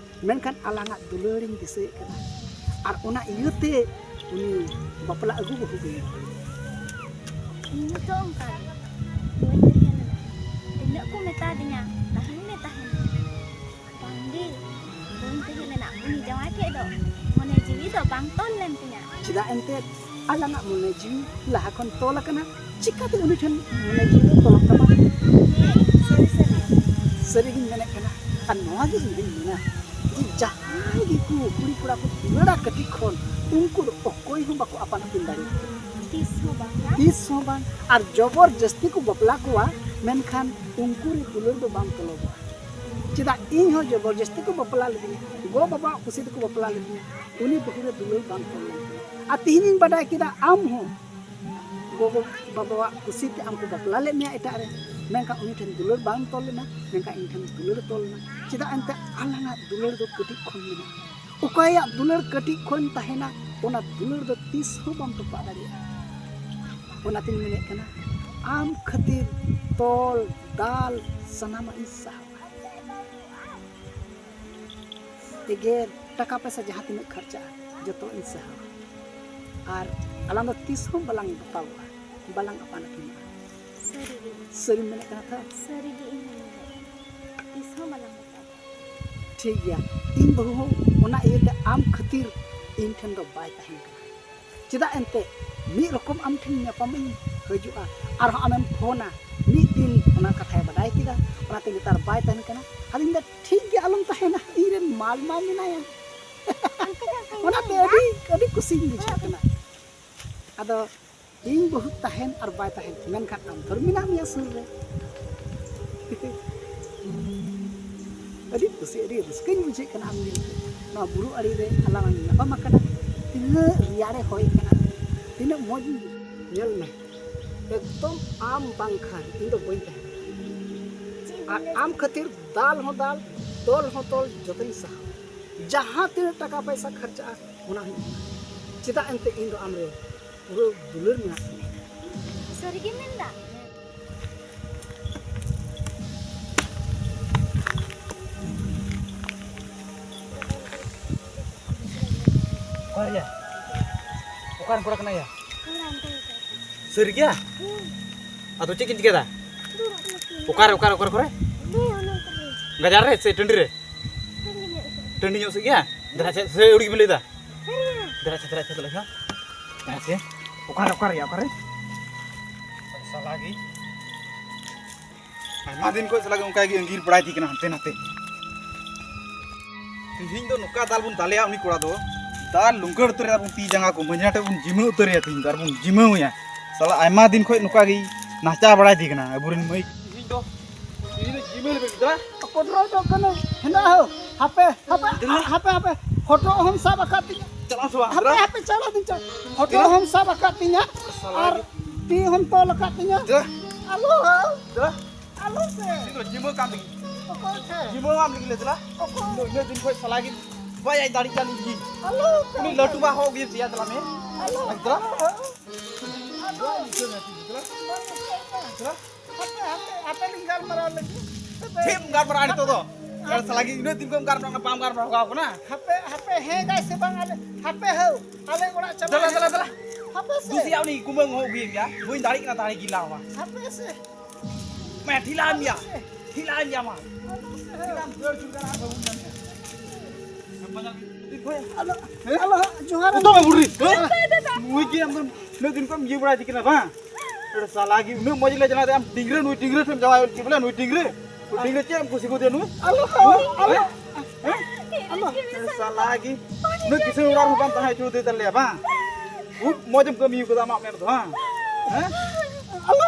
ᱢᱮᱱᱠᱷᱟᱱ ᱟᱞᱟᱝᱟᱜ ᱫᱩᱞᱟᱹᱲᱤᱧ ᱫᱤᱥᱟᱹᱭᱮᱫ ᱠᱟᱱᱟ, ᱟᱨ ᱚᱱᱟ ᱤᱭᱟᱹᱛᱮ ᱩᱱᱤ ᱵᱟᱯᱞᱟ ᱟᱹᱜᱩ ᱵᱟᱹᱦᱩ ᱵᱟᱹᱧ ᱫᱟᱲᱮᱭᱟᱫᱮᱭᱟ᱾ ᱤᱧ ᱦᱚᱸᱛᱚ ᱚᱱᱠᱟ ᱜᱮ, ᱵᱟᱹᱧ ᱛᱟᱦᱮᱸ ᱞᱮᱱᱟ᱾ ᱛᱤᱱᱟᱹᱜ ᱠᱚ ᱢᱮᱛᱟ ᱫᱤᱧᱟ, ᱛᱟᱦᱮᱱ ᱢᱮ, ᱛᱟᱦᱮᱱ ᱢᱮ᱾ ᱵᱟᱝᱜᱮ, ᱵᱟᱹᱧ ᱛᱟᱦᱮᱸ ᱞᱮᱱᱟ᱾ ᱩᱱᱤ ᱡᱟᱶᱟᱭ ᱴᱷᱮᱡ ᱫᱚ ᱢᱚᱱᱮ ᱡᱤᱣᱤ ᱫᱚ ᱵᱟᱝ ᱛᱚᱞ ᱞᱮᱱ ᱛᱤᱧᱟ᱾ ᱪᱮᱫᱟᱜ ᱮᱱᱛᱮᱫ? ᱟᱞᱟᱝᱟᱜ ᱢᱚᱱᱮ ᱡᱤᱣᱤ ᱞᱟᱦᱟ ᱠᱷᱚᱱ ᱛᱚᱞ ᱟᱠᱟᱱᱟ, ᱪᱤᱠᱟᱹᱛᱮ ᱩᱱᱤ ᱴᱷᱮᱱ ᱢᱚᱱᱮ ᱡᱤᱣᱤ ᱫᱚ ᱛᱚᱞᱚᱜ ᱛᱟᱢᱟ? ᱦᱮᱸ, ᱥᱟᱹᱨᱤ, ᱥᱟᱹᱨᱤ᱾ ᱥᱟᱹᱨᱤᱜᱤᱧ ᱢᱮᱱᱮᱫ ᱠᱟᱱᱟ᱾ ᱟᱨ ᱱᱚᱣᱟ ᱜᱮ ᱤᱧ ᱦᱚᱧ ᱢᱮᱱᱟ ᱡᱮ ᱡᱟᱦᱟᱸᱭ ᱜᱮᱠᱚ ᱠᱩᱲᱤ ᱠᱚᱲᱟ ᱠᱚ ᱫᱩᱞᱟᱹᱲᱟ ᱠᱟᱹᱴᱤᱡ ᱠᱷᱚᱱ, ᱩᱱᱠᱩ ᱫᱚ ᱚᱠᱚᱭ ᱦᱚᱸ ᱵᱟᱠᱚ ᱟᱯᱟᱱ ᱟᱹᱯᱤᱱ ᱫᱟᱲᱮᱭᱟᱜᱼᱟ᱾ ᱛᱤᱥ ᱦᱚᱸ ᱵᱟᱝ, ᱦᱮᱸ? ᱛᱤᱥ ᱦᱚᱸ ᱵᱟᱝ᱾ ᱟᱨ ᱡᱚᱵᱚᱨ ᱡᱟᱹᱥᱛᱤ ᱠᱚ ᱵᱟᱯᱞᱟ ᱠᱚᱣᱟ, ᱢᱮᱱᱠᱷᱟᱱ ᱩᱱᱠᱩ ᱨᱮ ᱫᱩᱞᱟᱹᱲ ᱫᱚ ᱵᱟᱝ ᱛᱚᱞᱚᱵᱚᱜᱼᱟ᱾ ᱪᱮᱫᱟᱜ? ᱤᱧ ᱦᱚᱸ ᱡᱚᱵᱚᱨ ᱡᱟᱹᱥᱛᱤ ᱠᱚ ᱵᱟᱯᱞᱟ ᱞᱤᱫᱤᱧᱟ, ᱜᱚ ᱵᱟᱵᱟᱣᱟᱜ ᱠᱩᱥᱤ ᱛᱮᱠᱚ ᱵᱟᱯᱞᱟ ᱞᱤᱫᱤᱧᱟ, ᱩᱱᱤ ᱵᱟᱹᱦᱩ ᱨᱮ ᱫᱩᱞᱟᱹᱲ ᱵᱟᱝ ᱛᱚᱞ ᱞᱮᱱ ᱛᱤᱧᱟ᱾ ᱟᱨ ᱛᱮᱦᱮᱧᱤᱧ ᱵᱟᱰᱟᱭ ᱠᱮᱫᱟ, ᱟᱢ ᱦᱚᱸ ᱜᱚᱜᱚ ᱵᱟᱵᱟᱣᱟᱜ ᱠᱩᱥᱤ ᱛᱮ ᱟᱢ ᱠᱚ ᱵᱟᱯᱞᱟ ᱞᱮᱫ ᱢᱮᱭᱟ ᱮᱴᱟᱜ ᱨᱮ, ᱢᱮᱱᱠᱷᱟᱱ ᱩᱱᱤ ᱴᱷᱮᱱ ᱫᱩᱞᱟᱹᱲ ᱵᱟᱝ ᱛᱚᱞ ᱞᱮᱱᱟ, ᱢᱮᱱᱠᱷᱟᱱ ᱤᱧ ᱴᱷᱮᱱ ᱫᱩᱞᱟᱹᱲ ᱛᱚᱞ ᱞᱮᱱᱟ᱾ ᱪᱮᱫᱟᱜ ᱮᱱᱛᱮ? ᱟᱞᱟᱝᱟᱜ ᱫᱩᱞᱟᱹᱲ ᱫᱚ ᱠᱟᱹᱴᱤᱡ ᱠᱷᱚᱱ ᱢᱮᱱᱟᱜᱼᱟ᱾ ᱚᱠᱚᱭᱟᱜ ᱫᱩᱞᱟᱹᱲ ᱠᱟᱹᱴᱤᱡ ᱠᱷᱚᱱ ᱛᱟᱦᱮᱱᱟ, ᱚᱱᱟ ᱫᱩᱞᱟᱹᱲ ᱫᱚ ᱛᱤᱥ ᱦᱚᱸ ᱵᱟᱢ ᱛᱚᱯᱟᱜ ᱫᱟᱲᱮᱭᱟᱜᱼᱟ᱾ ᱚᱱᱟᱛᱤᱧ ᱢᱮᱱᱮᱫ ᱠᱟᱱᱟ, ᱟᱢ ᱠᱷᱟᱹᱛᱤᱨ ᱛᱚᱞ, ᱫᱟᱞ, ᱥᱟᱱᱟᱢᱟᱜ ᱤᱧ ᱥᱟᱦᱟᱣᱟ᱾ ᱮᱜᱮᱨ, ᱴᱟᱠᱟ ᱯᱚᱭᱥᱟ ᱡᱟᱦᱟᱸ ᱛᱤᱱᱟᱹᱜ ᱠᱷᱚᱨᱪᱟᱜᱼᱟ, ᱡᱚᱛᱚ ᱤᱧ ᱥᱟᱦᱟᱣᱟ᱾ ᱟᱨ ᱟᱞᱟᱝ ᱫᱚ ᱛᱤᱥ ᱦᱚᱸ ᱵᱟᱞᱟᱝ ᱵᱟᱯᱟᱜᱚᱜᱼᱟ, ᱵᱟᱞᱟᱝ ᱟᱯᱟᱱ ᱟᱹᱯᱤᱱᱚᱜᱼᱟ᱾ ᱥᱟᱹᱨᱤ ᱜᱮ᱾ ᱥᱟᱹᱨᱤᱢ ᱢᱮᱱᱮᱫ ᱠᱟᱱᱟ ᱛᱚ? ᱥᱟᱹᱨᱤ ᱜᱮ ᱤᱧ ᱦᱚᱸᱧ ᱢᱮᱱᱮᱫ ᱠᱟᱱᱟ᱾ ᱛᱤᱥ ᱦᱚᱸ ᱵᱟᱞᱟᱝ ᱵᱟᱯᱟᱜᱚᱜᱼᱟ᱾ ᱴᱷᱤᱠ ᱜᱮᱭᱟ, ᱤᱧ ᱵᱟᱹᱦᱩ ᱦᱚᱸ ᱚᱱᱟ ᱤᱭᱟᱹᱛᱮ ᱟᱢ ᱠᱷᱟᱹᱛᱤᱨ ᱤᱧ ᱴᱷᱮᱱ ᱫᱚ ᱵᱟᱭ ᱛᱟᱦᱮᱱ ᱠᱟᱱᱟ᱾ ᱪᱮᱫᱟᱜ ᱮᱱᱛᱮ? ᱢᱤᱫ ᱨᱚᱠᱚᱢ ᱟᱢ ᱴᱷᱮᱱ ᱧᱟᱯᱟᱢᱤᱧ ᱦᱤᱡᱩᱜᱼᱟ, ᱟᱨᱦᱚᱸ ᱟᱢᱮᱢ ᱯᱷᱳᱱᱟ, ᱢᱤᱫ ᱫᱤᱱ ᱚᱱᱟ ᱠᱟᱛᱷᱟᱭ ᱵᱟᱰᱟᱭ ᱠᱮᱫᱟ, ᱚᱱᱟᱛᱮ ᱱᱮᱛᱟᱨ ᱵᱟᱭ ᱛᱟᱦᱮᱱ ᱠᱟᱱᱟ᱾ ᱟᱫᱚᱧ ᱢᱮᱱᱫᱟ, ᱴᱷᱤᱠ ᱜᱮᱭᱟ, ᱟᱞᱚᱢ ᱛᱟᱦᱮᱱᱟ, ᱤᱧ ᱨᱮᱱ ᱢᱟᱞ ᱢᱟ ᱢᱮᱱᱟᱭᱟ᱾ ᱚᱱᱠᱟ ᱜᱮ ᱚᱱᱠᱟᱧ ᱚᱱᱟᱛᱮ ᱢᱮᱱᱫᱟ᱾ ᱟᱹᱰᱤ, ᱟᱹᱰᱤ ᱠᱩᱥᱤᱧ ᱵᱩᱡᱷᱟᱹᱣ ᱠᱟᱱᱟ᱾ ᱟᱫᱚ ᱤᱧ ᱵᱟᱹᱦᱩ ᱛᱟᱦᱮᱱ ᱟᱨ ᱵᱟᱭ ᱛᱟᱦᱮᱱ, ᱢᱮᱱᱠᱷᱟᱱ ᱟᱢ ᱫᱚ ᱢᱮᱱᱟᱜ ᱢᱮᱭᱟ ᱥᱩᱨ ᱨᱮ᱾ ᱟᱹᱰᱤ ᱠᱩᱥᱤ, ᱟᱹᱰᱤ ᱨᱟᱹᱥᱠᱟᱹᱧ ᱵᱩᱡᱷᱟᱹᱣᱮᱫ ᱠᱟᱱᱟ ᱟᱢ ᱧᱮᱞᱛᱮ᱾ ᱱᱚᱣᱟ ᱵᱩᱨᱩ ᱟᱲᱮ ᱨᱮ ᱟᱞᱟᱝ ᱞᱟᱝ ᱧᱟᱯᱟᱢ ᱟᱠᱟᱱᱟ, ᱛᱤᱱᱟᱹᱜ ᱨᱮᱭᱟᱲᱮ ᱦᱚᱭᱮᱫ ᱠᱟᱱᱟ, ᱛᱤᱱᱟᱹᱜ ᱢᱚᱡᱽ᱾ ᱧᱮᱞ ᱢᱮ, ᱮᱠᱫᱚᱢ ᱟᱢ ᱵᱟᱝᱠᱷᱟᱱ ᱤᱧ ᱫᱚ ᱵᱟᱹᱧ ᱛᱟᱦᱮᱸ ᱫᱟᱲᱮᱭᱟᱜᱼᱟ᱾ ᱟᱨ ᱟᱢ ᱠᱷᱟᱹᱛᱤᱨ ᱫᱟᱞ ᱦᱚᱸ ᱫᱟᱞ, ᱛᱚᱞ ᱦᱚᱸ ᱛᱚᱞ, ᱡᱚᱛᱚᱧ ᱥᱟᱦᱟᱣᱟ᱾ ᱡᱟᱦᱟᱸ ᱛᱤᱱᱟᱹᱜ ᱴᱟᱠᱟ ᱯᱚᱭᱥᱟ ᱠᱷᱚᱨᱪᱟᱜᱼᱟ, ᱚᱱᱟ ᱦᱚᱸᱧ ᱮᱢᱟ᱾ ᱪᱮᱫᱟᱜ ᱮᱱᱛᱮ? ᱤᱧ ᱫᱚ ᱟᱢ ᱨᱮ ᱯᱩᱨᱟᱹ ᱫᱩᱞᱟᱹᱲ ᱢᱮᱱᱟᱜ ᱛᱤᱧᱟ᱾ ᱥᱟᱹᱨᱤ ᱜᱮᱢ ᱢᱮᱱᱫᱟ? ᱚᱠᱟᱨᱮᱭᱟ? ᱚᱠᱟᱨᱮᱱ ᱠᱚᱲᱟ ᱠᱟᱱᱟᱭᱟ? ᱥᱟᱹᱨᱤ ᱜᱮᱭᱟ? ᱟᱫᱚ ᱪᱮᱫ ᱠᱤᱱ ᱪᱤᱠᱟᱹᱭᱫᱟ? ᱚᱠᱟᱨᱮ, ᱚᱠᱟᱨᱮ, ᱚᱠᱟᱨᱮ, ᱚᱠᱟᱨᱮ? ᱜᱟᱡᱟᱲ ᱨᱮ ᱥᱮ ᱴᱟᱺᱰᱤ ᱨᱮ? ᱴᱟᱺᱰᱤ ᱧᱚᱜ ᱥᱮᱫ ᱜᱮᱭᱟ? ᱫᱮᱞᱟ ᱪᱮᱫ ᱥᱮ ᱟᱹᱣᱲᱤ ᱜᱮᱵᱤᱱ ᱞᱟᱹᱭᱫᱟ? ᱫᱮᱞᱟ ᱪᱮᱫ, ᱫᱮᱞᱟ ᱪᱮᱫ, ᱫᱮᱞᱟ ᱪᱮᱫ? ᱚᱠᱟᱨᱮ, ᱚᱠᱟᱨᱮᱭᱟ, ᱚᱠᱟᱨᱮ? ᱥᱟᱞᱟ ᱜᱮ᱾ ᱟᱭᱢᱟ ᱫᱤᱱ ᱠᱷᱚᱱ ᱥᱟᱞᱟ ᱜᱮ ᱚᱱᱠᱟ ᱜᱮ ᱟᱸᱜᱤᱨ ᱵᱟᱲᱟᱭ ᱛᱟᱦᱮᱸ ᱠᱟᱱᱟ ᱦᱟᱱᱛᱮ ᱱᱟᱛᱮ᱾ ᱛᱤᱦᱤᱧ ᱫᱚ ᱱᱚᱝᱠᱟ ᱫᱟᱞ ᱵᱚᱱ ᱫᱟᱞᱮᱭᱟ ᱩᱱᱤ ᱠᱚᱲᱟ ᱫᱚ, ᱫᱟᱞ ᱞᱩᱝᱠᱟᱹᱲ ᱩᱛᱟᱹᱨᱮᱭᱟ ᱵᱚᱱ ᱛᱤ ᱡᱟᱸᱜᱟ ᱠᱚ, ᱢᱟᱹᱡᱷᱤ ᱴᱷᱮᱱ ᱵᱚᱱ ᱡᱤᱢᱟᱹ ᱩᱛᱟᱹᱨᱮᱭᱟ ᱛᱤᱦᱤᱧ ᱫᱚ, ᱟᱨ ᱵᱚᱱ ᱡᱤᱢᱟᱹᱣᱮᱭᱟ᱾ ᱥᱟᱞᱟ ᱟᱭᱢᱟ ᱫᱤᱱ ᱠᱷᱚᱱ ᱱᱚᱝᱠᱟ ᱜᱮ ᱱᱟᱪᱟ ᱵᱟᱲᱟᱭ ᱛᱟᱦᱮᱸ ᱠᱟᱱᱟ ᱟᱵᱚᱨᱮᱱ ᱢᱟᱹᱭ᱾ ᱛᱤᱦᱤᱧ ᱫᱚ, ᱛᱤᱦᱤᱧ ᱫᱚ ᱡᱤᱢᱟᱹ ᱞᱮ ᱵᱮᱴᱟ᱾ ᱯᱚᱴᱨᱚ ᱫᱚ ᱠᱟᱱᱟ, ᱦᱮᱱᱟ ᱦᱳ᱾ ᱦᱟᱯᱮ, ᱦᱟᱯᱮ, ᱫᱮᱞᱟ᱾ ᱦᱟᱯᱮ, ᱦᱟᱯᱮ, ᱯᱷᱳᱴᱳ ᱦᱚᱸᱢ ᱥᱟᱵ ᱟᱠᱟᱫ ᱛᱤᱧᱟ᱾ ᱪᱟᱞᱟᱜ ᱟᱢ ᱥᱮ ᱵᱟᱝ? ᱦᱟᱯᱮ, ᱫᱮᱞᱟ᱾ ᱦᱟᱯᱮ, ᱪᱟᱞᱟᱜ ᱫᱤᱧ ᱪᱚ᱾ ᱯᱷᱳᱴᱳ ᱫᱮᱞᱟ᱾ ᱦᱚᱸᱢ ᱥᱟᱵ ᱟᱠᱟᱫ ᱛᱤᱧᱟ᱾ ᱥᱟᱞᱟ ᱟᱨ ᱜᱮ᱾ ᱛᱤ ᱦᱚᱸᱢ ᱛᱚᱞ ᱟᱠᱟᱫ ᱛᱤᱧᱟ᱾ ᱫᱮᱞᱟ᱾ ᱟᱞᱚ ᱦᱳ᱾ ᱫᱮᱞᱟ᱾ ᱟᱞᱚ ᱥᱮ᱾ ᱪᱮᱫ ᱫᱚ ᱡᱤᱢᱟᱹ ᱠᱟᱱ ᱛᱮᱜᱮ? ᱚᱠᱚᱭ ᱥᱮ? ᱡᱤᱢᱟᱹ ᱟᱢ ᱞᱟᱹᱜᱤᱫ ᱞᱮ ᱫᱮᱞᱟ᱾ ᱚᱠᱚᱭ? ᱤᱧ ᱫᱚ ᱤᱱᱟᱹᱜ ᱫᱤᱱ ᱠᱷᱚᱱ ᱥᱟᱞᱟ ᱜᱮ ᱵᱟᱭ ᱟᱡ ᱫᱟᱲᱮ ᱠᱟᱱ ᱜᱮ᱾ ᱟᱞᱚ ᱥᱮ᱾ ᱩᱱᱤ ᱞᱟᱹᱴᱩ ᱵᱟ ᱦᱚᱸ ᱜᱮ ᱫᱮᱭᱟ ᱫᱮᱞᱟ ᱢᱮ᱾ ᱟᱞᱚ᱾ ᱫᱮᱞᱟ᱾ ᱟᱞᱚ᱾ ᱫᱮᱞᱟ᱾ ᱦᱟᱯᱮ, ᱦᱟᱯᱮ, ᱦᱟᱯᱮ ᱞᱤᱧ ᱜᱟᱞᱢᱟᱨᱟᱣ ᱞᱮᱜᱮ᱾ ᱦᱟᱯᱮ᱾ ᱪᱮᱫ ᱮᱢ ᱜᱟᱞᱢᱟᱨᱟᱣᱟ ᱱᱤᱛᱚᱜ ᱫᱚ? ᱟᱨ ᱥᱟᱞᱟ ᱜᱮ ᱤᱱᱟᱹᱜ ᱫᱤᱱ ᱠᱷᱚᱱ ᱜᱟᱞᱢᱟᱨᱟᱣ ᱠᱟᱱᱟ, ᱵᱟᱢ ᱜᱟᱞᱢᱟᱨᱟᱣ ᱦᱚᱜᱟᱣ ᱠᱟᱱᱟ᱾ ᱦᱟᱯᱮ, ᱦᱟᱯᱮ, ᱦᱮᱸ ᱜᱟᱭ ᱥᱮ ᱵᱟᱝ, ᱟᱞᱮ, ᱦᱟᱯᱮ ᱦᱳ, ᱟᱞᱮ ᱚᱲᱟᱜ ᱪᱟᱞᱟᱜ ᱫᱮᱞᱟ, ᱫᱮᱞᱟ, ᱦᱩᱭᱩᱜ᱾ ᱫᱮᱞᱟ᱾ ᱦᱟᱯᱮ ᱥᱮ᱾ ᱫᱩᱥᱤᱭᱟ ᱩᱱᱤ ᱠᱩᱢᱟᱹᱝ ᱦᱚᱸ ᱟᱹᱜᱩᱭᱮᱢ ᱜᱮᱭᱟ, ᱵᱟᱹᱧ ᱫᱟᱲᱮᱜ ᱠᱟᱱᱟ ᱫᱟᱲᱮ ᱜᱮ ᱞᱟᱣᱟ᱾ ᱦᱟᱯᱮ ᱥᱮ᱾ ᱢᱟ ᱴᱷᱤᱞᱟᱢ ᱜᱮᱭᱟ, ᱴᱷᱤᱞᱟᱢ ᱜᱮᱭᱟ ᱢᱟ᱾ ᱦᱟᱯᱮ ᱥᱮ᱾ ᱴᱷᱤᱞᱟᱢ ᱫᱟᱹᱲ ᱡᱩᱨ ᱠᱟᱱᱟ, ᱵᱟᱹᱵᱩ ᱧᱟᱢ ᱜᱮᱭᱟ᱾ ᱦᱟᱞᱳ, ᱦᱟᱞᱳ, ᱡᱚᱦᱟᱨ᱾ ᱩᱛᱩ ᱢᱮ ᱵᱩᱰᱷᱤ᱾ ᱦᱮᱸ? ᱱᱩᱭ ᱜᱮ ᱟᱢ ᱫᱚ ᱩᱱᱟᱹᱜ ᱫᱤᱱ ᱠᱷᱚᱱ ᱤᱭᱟᱹ ᱵᱟᱲᱟᱭ ᱠᱟᱱᱟ ᱵᱟᱝ? ᱮ ᱥᱟᱞᱟ ᱜᱮ ᱩᱱᱟᱹᱜ ᱢᱚᱡᱽ ᱞᱮ ᱡᱟᱱᱟᱣ ᱟᱢ ᱰᱤᱝᱜᱽᱨᱟᱹ, ᱱᱩᱭ ᱰᱤᱝᱜᱽᱨᱟᱹ ᱴᱷᱮᱱ ᱡᱟᱶᱟᱭ ᱚᱪᱚ ᱵᱚᱞᱮ, ᱱᱩᱭ ᱰᱤᱝᱜᱽᱨᱟᱹ᱾ ᱱᱩᱭ ᱰᱤᱝᱜᱽᱨᱟᱹ ᱪᱮᱫ ᱮᱢ ᱠᱩᱥᱤ ᱜᱚᱫᱮᱭᱟ ᱱᱩᱭ? ᱟᱞᱚ, ᱦᱮᱸ? ᱟᱞᱚ᱾ ᱦᱮᱸ? ᱟᱞᱚ᱾ ᱮ ᱥᱟᱞᱟ ᱜᱮ ᱩᱱᱟᱹᱜ ᱠᱤᱥᱟᱹᱬ ᱚᱲᱟᱜ ᱨᱮᱦᱚᱸ ᱵᱟᱢ ᱛᱟᱦᱮᱸ ᱦᱚᱪᱚ ᱫᱮ ᱛᱟᱞᱮᱭᱟ ᱵᱟᱝ? ᱠᱷᱩᱵ ᱢᱚᱡᱽ ᱮᱢ ᱠᱟᱹᱢᱤ ᱠᱟᱫᱟ ᱟᱢᱟᱜ ᱢᱮᱫ ᱫᱚ ᱵᱟᱝ? ᱦᱮᱸ? ᱟᱞᱚ᱾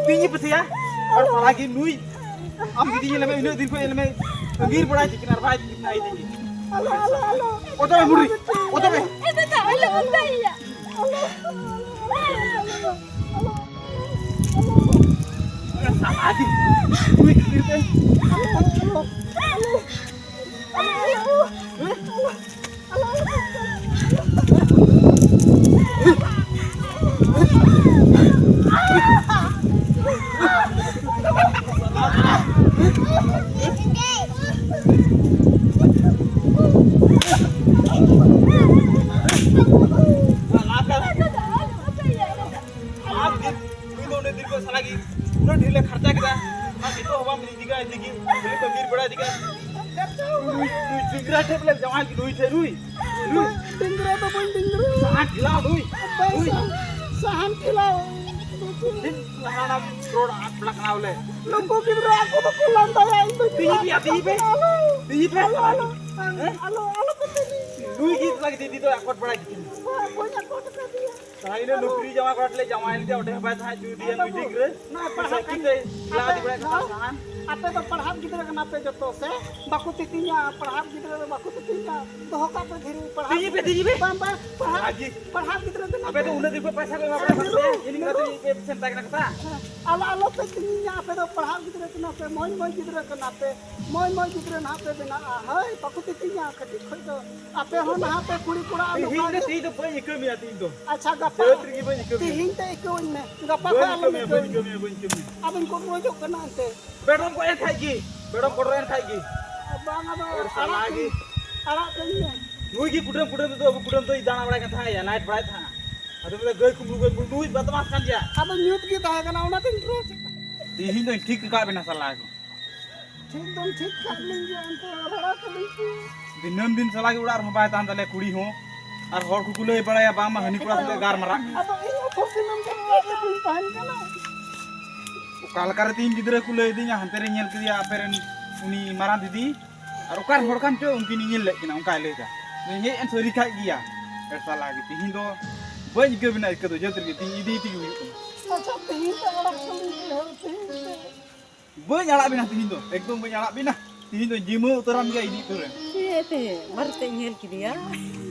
ᱛᱤᱧ ᱯᱟᱹᱥᱤᱭᱟ? ᱟᱨ ᱥᱟᱞᱟ ᱜᱮ ᱱᱩᱭ ᱟᱢ ᱡᱩᱫᱤ ᱧᱮᱞ ᱢᱮ, ᱤᱱᱟᱹᱜ ᱫᱤᱱ ᱠᱷᱚᱱ ᱧᱮᱞ ᱢᱮ, ᱟᱸᱜᱤᱨ ᱵᱟᱲᱟᱭ ᱛᱤᱠᱤᱱ ᱟᱨ ᱵᱟᱭ ᱛᱤᱠᱤᱱ ᱟᱭ ᱛᱤᱠᱤᱱ᱾ ᱟᱞᱚ, ᱟᱞᱚ, ᱟᱞᱚ᱾ ᱚᱪᱚᱜ ᱢᱮ, ᱵᱩᱰᱷᱤ, ᱚᱪᱚᱜ ᱢᱮ᱾ ᱮ ᱫᱟᱫᱟ, ᱟᱞᱚ ᱚᱱᱠᱟᱭᱟ᱾ ᱟᱞᱚ, ᱟᱞᱚ, ᱟᱞᱚ, ᱟᱞᱚ᱾ ᱥᱟᱞᱟ ᱜᱮ, ᱱᱩᱭ ᱠᱷᱟᱹᱛᱤᱨ ᱛᱮ᱾ ᱟᱞᱚ, ᱟᱞᱚ, ᱟᱞᱚ᱾ ᱰᱤᱝᱜᱽᱨᱟ ᱴᱷᱮᱡ ᱞᱮ ᱡᱟᱶᱟᱭ ᱠᱮᱫ ᱱᱩᱭ ᱴᱷᱮᱡ ᱱᱩᱭ᱾ ᱱᱩᱭ᱾ ᱰᱤᱝᱜᱽᱨᱟ ᱫᱚ ᱵᱟᱹᱧ ᱰᱤᱝᱜᱽᱨᱟ᱾ ᱥᱟᱦᱟᱱ ᱴᱷᱮᱞᱟᱣ ᱱᱩᱭ᱾ ᱵᱟᱹᱧ ᱱᱩᱭ᱾ ᱥᱟᱦᱟᱱ, ᱥᱟᱦᱟᱱ ᱴᱷᱮᱞᱟᱣ᱾ ᱪᱮᱫ ᱦᱟᱱᱟ ᱨᱳᱰ ᱟᱫ ᱵᱟᱲᱟ ᱠᱟᱱᱟ ᱵᱚᱞᱮ᱾ ᱱᱩᱠᱩ ᱜᱤᱫᱽᱨᱟᱹ ᱟᱠᱚ ᱫᱚᱠᱚ ᱞᱟᱸᱫᱟᱭᱟ, ᱤᱧ ᱫᱚ ᱛᱤᱸᱜᱤ ᱯᱮᱭᱟ, ᱛᱤᱸᱜᱤ ᱯᱮ᱾ ᱟᱞᱚ, ᱛᱤᱸᱜᱤ ᱯᱮ᱾ ᱟᱞᱚ, ᱟᱞᱚ, ᱦᱮᱸ? ᱟᱞᱚ, ᱟᱞᱚ ᱯᱮ ᱛᱤᱸᱜᱤ᱾ ᱱᱩᱭ ᱜᱮ ᱞᱟᱹᱜᱤᱫ ᱫᱤᱫᱤ ᱫᱚ ᱟᱠᱚᱴ ᱵᱟᱲᱟᱭ ᱠᱤᱫᱤᱧᱟ᱾ ᱵᱟᱹᱧ ᱟᱠᱚᱴ ᱟᱠᱟᱫᱮᱭᱟ᱾ ᱛᱟᱦᱮᱸ ᱤᱱᱟᱹ ᱱᱩᱠᱨᱤ ᱡᱟᱶᱟᱭ ᱠᱚᱲᱟ ᱴᱷᱮᱱ ᱞᱮ ᱡᱟᱶᱟᱭ ᱞᱮᱫᱮᱭᱟ, ᱚᱸᱰᱮ ᱦᱚᱸ ᱵᱟᱭ ᱛᱟᱦᱮᱸ ᱦᱚᱪᱚ ᱫᱤᱭᱟ ᱱᱩᱭ ᱰᱤᱝ ᱨᱮ᱾ ᱱᱚᱣᱟ ᱯᱟᱲᱦᱟᱜ ᱥᱟᱭᱠᱮᱞ ᱛᱮ ᱪᱟᱞᱟᱣ ᱤᱫᱤ ᱵᱟᱲᱟᱭ ᱠᱟᱱ ᱛᱟᱦᱮᱸ ᱥᱟᱦᱟᱱ᱾ ᱟᱯᱮ ᱫᱚ ᱯᱟᱲᱦᱟᱜ ᱜᱤᱫᱽᱨᱟᱹ ᱠᱟᱱᱟ ᱯᱮ ᱡᱚᱛᱚ ᱥᱮ? ᱵᱟᱠᱚ ᱛᱤᱛᱤᱧᱟ, ᱯᱟᱲᱦᱟᱜ ᱜᱤᱫᱽᱨᱟᱹ ᱫᱚ ᱵᱟᱠᱚ ᱛᱤᱛᱤᱧᱟ᱾ ᱫᱚᱦᱚ ᱠᱟᱜ ᱯᱮ ᱫᱷᱤᱨᱤ, ᱯᱟᱲᱦᱟᱜ ᱛᱤᱸᱜᱤ ᱯᱮ, ᱛᱤᱸᱜᱤ ᱯᱮ᱾ ᱵᱟᱝ, ᱵᱟᱝ, ᱯᱟᱲᱦᱟᱜ, ᱟᱡᱤ᱾ ᱯᱟᱲᱦᱟᱜ ᱜᱤᱫᱽᱨᱟᱹ ᱫᱚ ᱟᱯᱮ ᱫᱚ ᱩᱱᱟᱹᱜ ᱫᱤᱱ ᱠᱷᱚᱱ ᱯᱚᱭᱥᱟ ᱯᱮ ᱮᱢᱟ ᱵᱟᱲᱟ ᱠᱟᱱ ᱛᱮ, ᱤᱧ ᱠᱟᱛᱮ ᱯᱮ ᱥᱮᱱ ᱛᱟᱦᱮᱸ ᱠᱟᱱᱟ ᱠᱟᱛᱷᱟ᱾ ᱦᱮᱸ, ᱟᱞᱚ, ᱟᱞᱚ ᱯᱮ ᱛᱤᱸᱜᱤᱧᱟ, ᱟᱯᱮ ᱫᱚ ᱯᱟᱲᱦᱟᱜ ᱜᱤᱫᱽᱨᱟᱹ ᱠᱟᱱᱟ ᱯᱮ, ᱢᱚᱡᱽ, ᱢᱚᱡᱽ ᱜᱤᱫᱽᱨᱟᱹ ᱠᱟᱱᱟ ᱯᱮ, ᱢᱚᱡᱽ, ᱢᱚᱡᱽ ᱜᱤᱫᱽᱨᱟᱹ ᱱᱟᱦᱟᱜ ᱯᱮ ᱵᱮᱱᱟᱜᱼᱟ᱾ ᱦᱳᱭ, ᱵᱟᱠᱚ ᱛᱤᱛᱤᱧᱟ ᱠᱟᱹᱴᱤᱡ ᱠᱷᱚᱡ ᱫᱚ᱾ ᱟᱯᱮ ᱦᱚᱸ ᱱᱟᱦᱟᱜ ᱯᱮ ᱠᱩᱲᱤ ᱠᱚᱲᱟ ᱛᱤᱦᱤᱧ ᱱᱚᱝᱠᱟ ᱫᱚ, ᱜᱮ᱾ ᱛᱤᱦᱤᱧ ᱫᱚ ᱵᱟᱹᱧ ᱟᱹᱭᱠᱟᱹᱣ ᱢᱮᱭᱟ ᱛᱤᱦᱤᱧ ᱫᱚ᱾ ᱟᱪᱪᱷᱟ, ᱜᱟᱯᱟ᱾ ᱡᱟᱹᱛ ᱨᱮᱜᱮ ᱵᱟᱹᱧ ᱟᱹᱭᱠᱟᱹᱣ ᱢᱮᱭᱟ᱾ ᱛᱤᱦᱤᱧ ᱛᱮ ᱟᱹᱭᱠᱟᱹᱣᱟᱹᱧ ᱢᱮ, ᱜᱟᱯᱟ ᱵᱟᱹᱧ ᱠᱷᱚᱱ ᱟᱞᱚᱢ ᱟᱹᱭᱠᱟᱹᱣ ᱢᱮᱭᱟ, ᱟᱹᱭᱠᱟᱹᱣ ᱵᱟᱹᱧ ᱢᱮᱭᱟ᱾ ᱟᱹᱭᱠᱟᱹᱣ ᱢᱮᱭᱟ, ᱵᱟᱹᱧ ᱟᱹᱭᱠᱟᱹᱣ ᱢᱮᱭᱟ᱾ ᱟᱫᱚᱧ ᱠᱩᱨᱩᱢᱩᱴᱩ ᱠᱟᱱᱟ ᱮᱱᱛᱮ᱾ ᱵᱮᱰᱚᱢ ᱠᱚ ᱮᱱ ᱠᱷᱟᱡ ᱜᱮ, ᱵᱮᱰᱚᱢ ᱠᱚ ᱮᱱ ᱠᱷᱟᱡ ᱜᱮ᱾ ᱵᱟᱝ, ᱟᱫᱚ ᱟᱨ ᱟᱲᱟᱜ ᱥᱟᱞᱟ ᱜᱮ᱾ ᱜᱮ, ᱟᱲᱟᱜ ᱠᱟᱹᱧ ᱢᱮ᱾ ᱱᱩᱭ ᱜᱮ ᱠᱩᱴᱟᱹᱢ ᱠᱩᱴᱟᱹᱢ ᱛᱮᱫᱚ ᱟᱵᱚ ᱠᱩᱴᱟᱹᱢ ᱫᱚᱭ ᱫᱟᱬᱟ ᱵᱟᱲᱟᱭ ᱠᱟᱱ ᱛᱟᱦᱮᱸᱫ, ᱞᱟᱭᱤᱴ ᱵᱟᱲᱟᱭ ᱛᱟᱦᱮᱸᱫ᱾ ᱟᱫᱚ ᱢᱮᱱᱫᱟ, "ᱜᱟᱹᱭ ᱠᱩᱢᱵᱽᱲᱩ, ᱜᱟᱹᱭ ᱠᱩᱢᱵᱽᱲᱩ", ᱱᱩᱭ ᱵᱟᱫᱢᱟᱥ ᱠᱟᱱ ᱜᱮᱭᱟ᱾ ᱟᱫᱚ ᱧᱩᱛ ᱜᱮ ᱛᱟᱦᱮᱸ ᱠᱟᱱᱟ, ᱚᱱᱟᱛᱮᱧ ᱰᱨᱚ ᱦᱚᱪᱚ ᱠᱮᱫᱟ᱾ ᱛᱤᱦᱤᱧ ᱫᱚᱧ ᱴᱷᱤᱠ ᱟᱠᱟᱫ ᱵᱮᱱᱟ ᱥᱟᱞᱟ ᱠᱚ᱾ ᱴᱷᱤᱠ ᱫᱚᱢ ᱴᱷᱤᱠ ᱠᱟᱜ ᱞᱤᱧ ᱜᱮᱭᱟ, ᱮᱱᱛᱮ ᱨᱚᱲᱟ ᱠᱟᱹᱞᱤᱧ ᱯᱮ᱾ ᱫᱤᱱᱟᱹᱢ ᱫᱤᱱ ᱥᱟᱞᱟ ᱜᱮ ᱚᱲᱟᱜ ᱨᱮᱦᱚᱸ ᱵᱟᱭ ᱛᱟᱦᱮᱱ ᱛᱟᱞᱮᱭᱟ ᱠᱩᱲᱤ ᱦᱚᱸ᱾ ᱟᱨ ᱦᱚᱲ ᱠᱚᱠᱚ ᱞᱟᱹᱭ ᱵᱟᱲᱟᱭᱟ, "ᱵᱟᱝᱢᱟ ᱦᱟᱹᱱᱤ ᱠᱚᱲᱟ ᱥᱟᱞᱟᱜ ᱜᱟᱨᱢᱟᱨᱟᱜ ᱠᱟᱱᱟ᱾" ᱟᱫᱚ ᱤᱧ ᱦᱚᱸ ᱥᱚᱵ ᱫᱤᱱᱟᱹᱢ ᱫᱤᱱ ᱚᱲᱟᱜ ᱨᱮ ᱵᱟᱹᱧ ᱛᱟᱦᱮᱱ ᱠᱟᱱᱟ᱾ ᱚᱠᱟ ᱞᱮᱠᱟ ᱨᱮ ᱛᱤᱦᱤᱧ ᱜᱤᱫᱽᱨᱟᱹ ᱠᱚ ᱞᱟᱹᱭ ᱟᱹᱫᱤᱧᱟ, ᱦᱟᱱᱛᱮ ᱨᱮ ᱧᱮᱞ ᱠᱮᱫᱮᱭᱟ ᱟᱯᱮ ᱨᱮᱱ ᱩᱱᱤ ᱢᱟᱨᱟᱝ ᱫᱤᱫᱤ, ᱟᱨ ᱚᱠᱟ ᱨᱮᱱ ᱦᱚᱲ ᱠᱟᱱ ᱪᱚ, ᱩᱱᱠᱤᱱ ᱧᱮᱞ ᱞᱮᱫ ᱠᱤᱱᱟ, ᱚᱱᱠᱟᱭ ᱞᱟᱹᱭ ᱮᱫᱟ᱾ ᱦᱮᱡ ᱮᱱ ᱥᱟᱹᱨᱤ ᱠᱷᱟᱡ ᱜᱮᱭᱟ᱾ ᱮ ᱥᱟᱞᱟ ᱜᱮ, ᱛᱤᱦᱤᱧ ᱫᱚ ᱵᱟᱹᱧ ᱟᱹᱭᱠᱟᱹᱣ ᱵᱮᱱᱟ, ᱟᱹᱭᱠᱟᱹᱣ ᱫᱚ ᱡᱟᱹᱛ ᱨᱮᱜᱮ ᱛᱤᱦᱤᱧ ᱤᱫᱤ ᱛᱮᱜᱮ ᱦᱩᱭᱩᱜ ᱠᱟᱱᱟ᱾ ᱟᱪᱪᱷᱟ, ᱛᱤᱦᱤᱧ ᱫᱚ ᱚᱲᱟᱜ ᱠᱷᱚᱱ ᱤᱧ ᱨᱩᱣᱟᱹᱲ, ᱛᱤᱦᱤᱧ ᱫᱚ᱾ ᱵᱟᱹᱧ ᱟᱲᱟᱜ ᱵᱮᱱᱟ ᱛᱤᱦᱤᱧ ᱫᱚ, ᱮᱠᱫᱚᱢ ᱵᱟᱹᱧ ᱟᱲᱟᱜ ᱵᱮᱱᱟ᱾ ᱛᱤᱦᱤᱧ ᱫᱚ ᱡᱤᱢᱟᱹ ᱩᱛᱟᱹᱨᱟᱢ ᱜᱮᱭᱟ ᱤᱫᱤ ᱩᱛᱟᱹᱨᱮᱢ᱾ ᱪᱮᱫ ᱛᱮ? ᱵᱟᱨ ᱛᱮ ᱧᱮᱞ ᱠᱮᱫᱮᱭᱟ᱾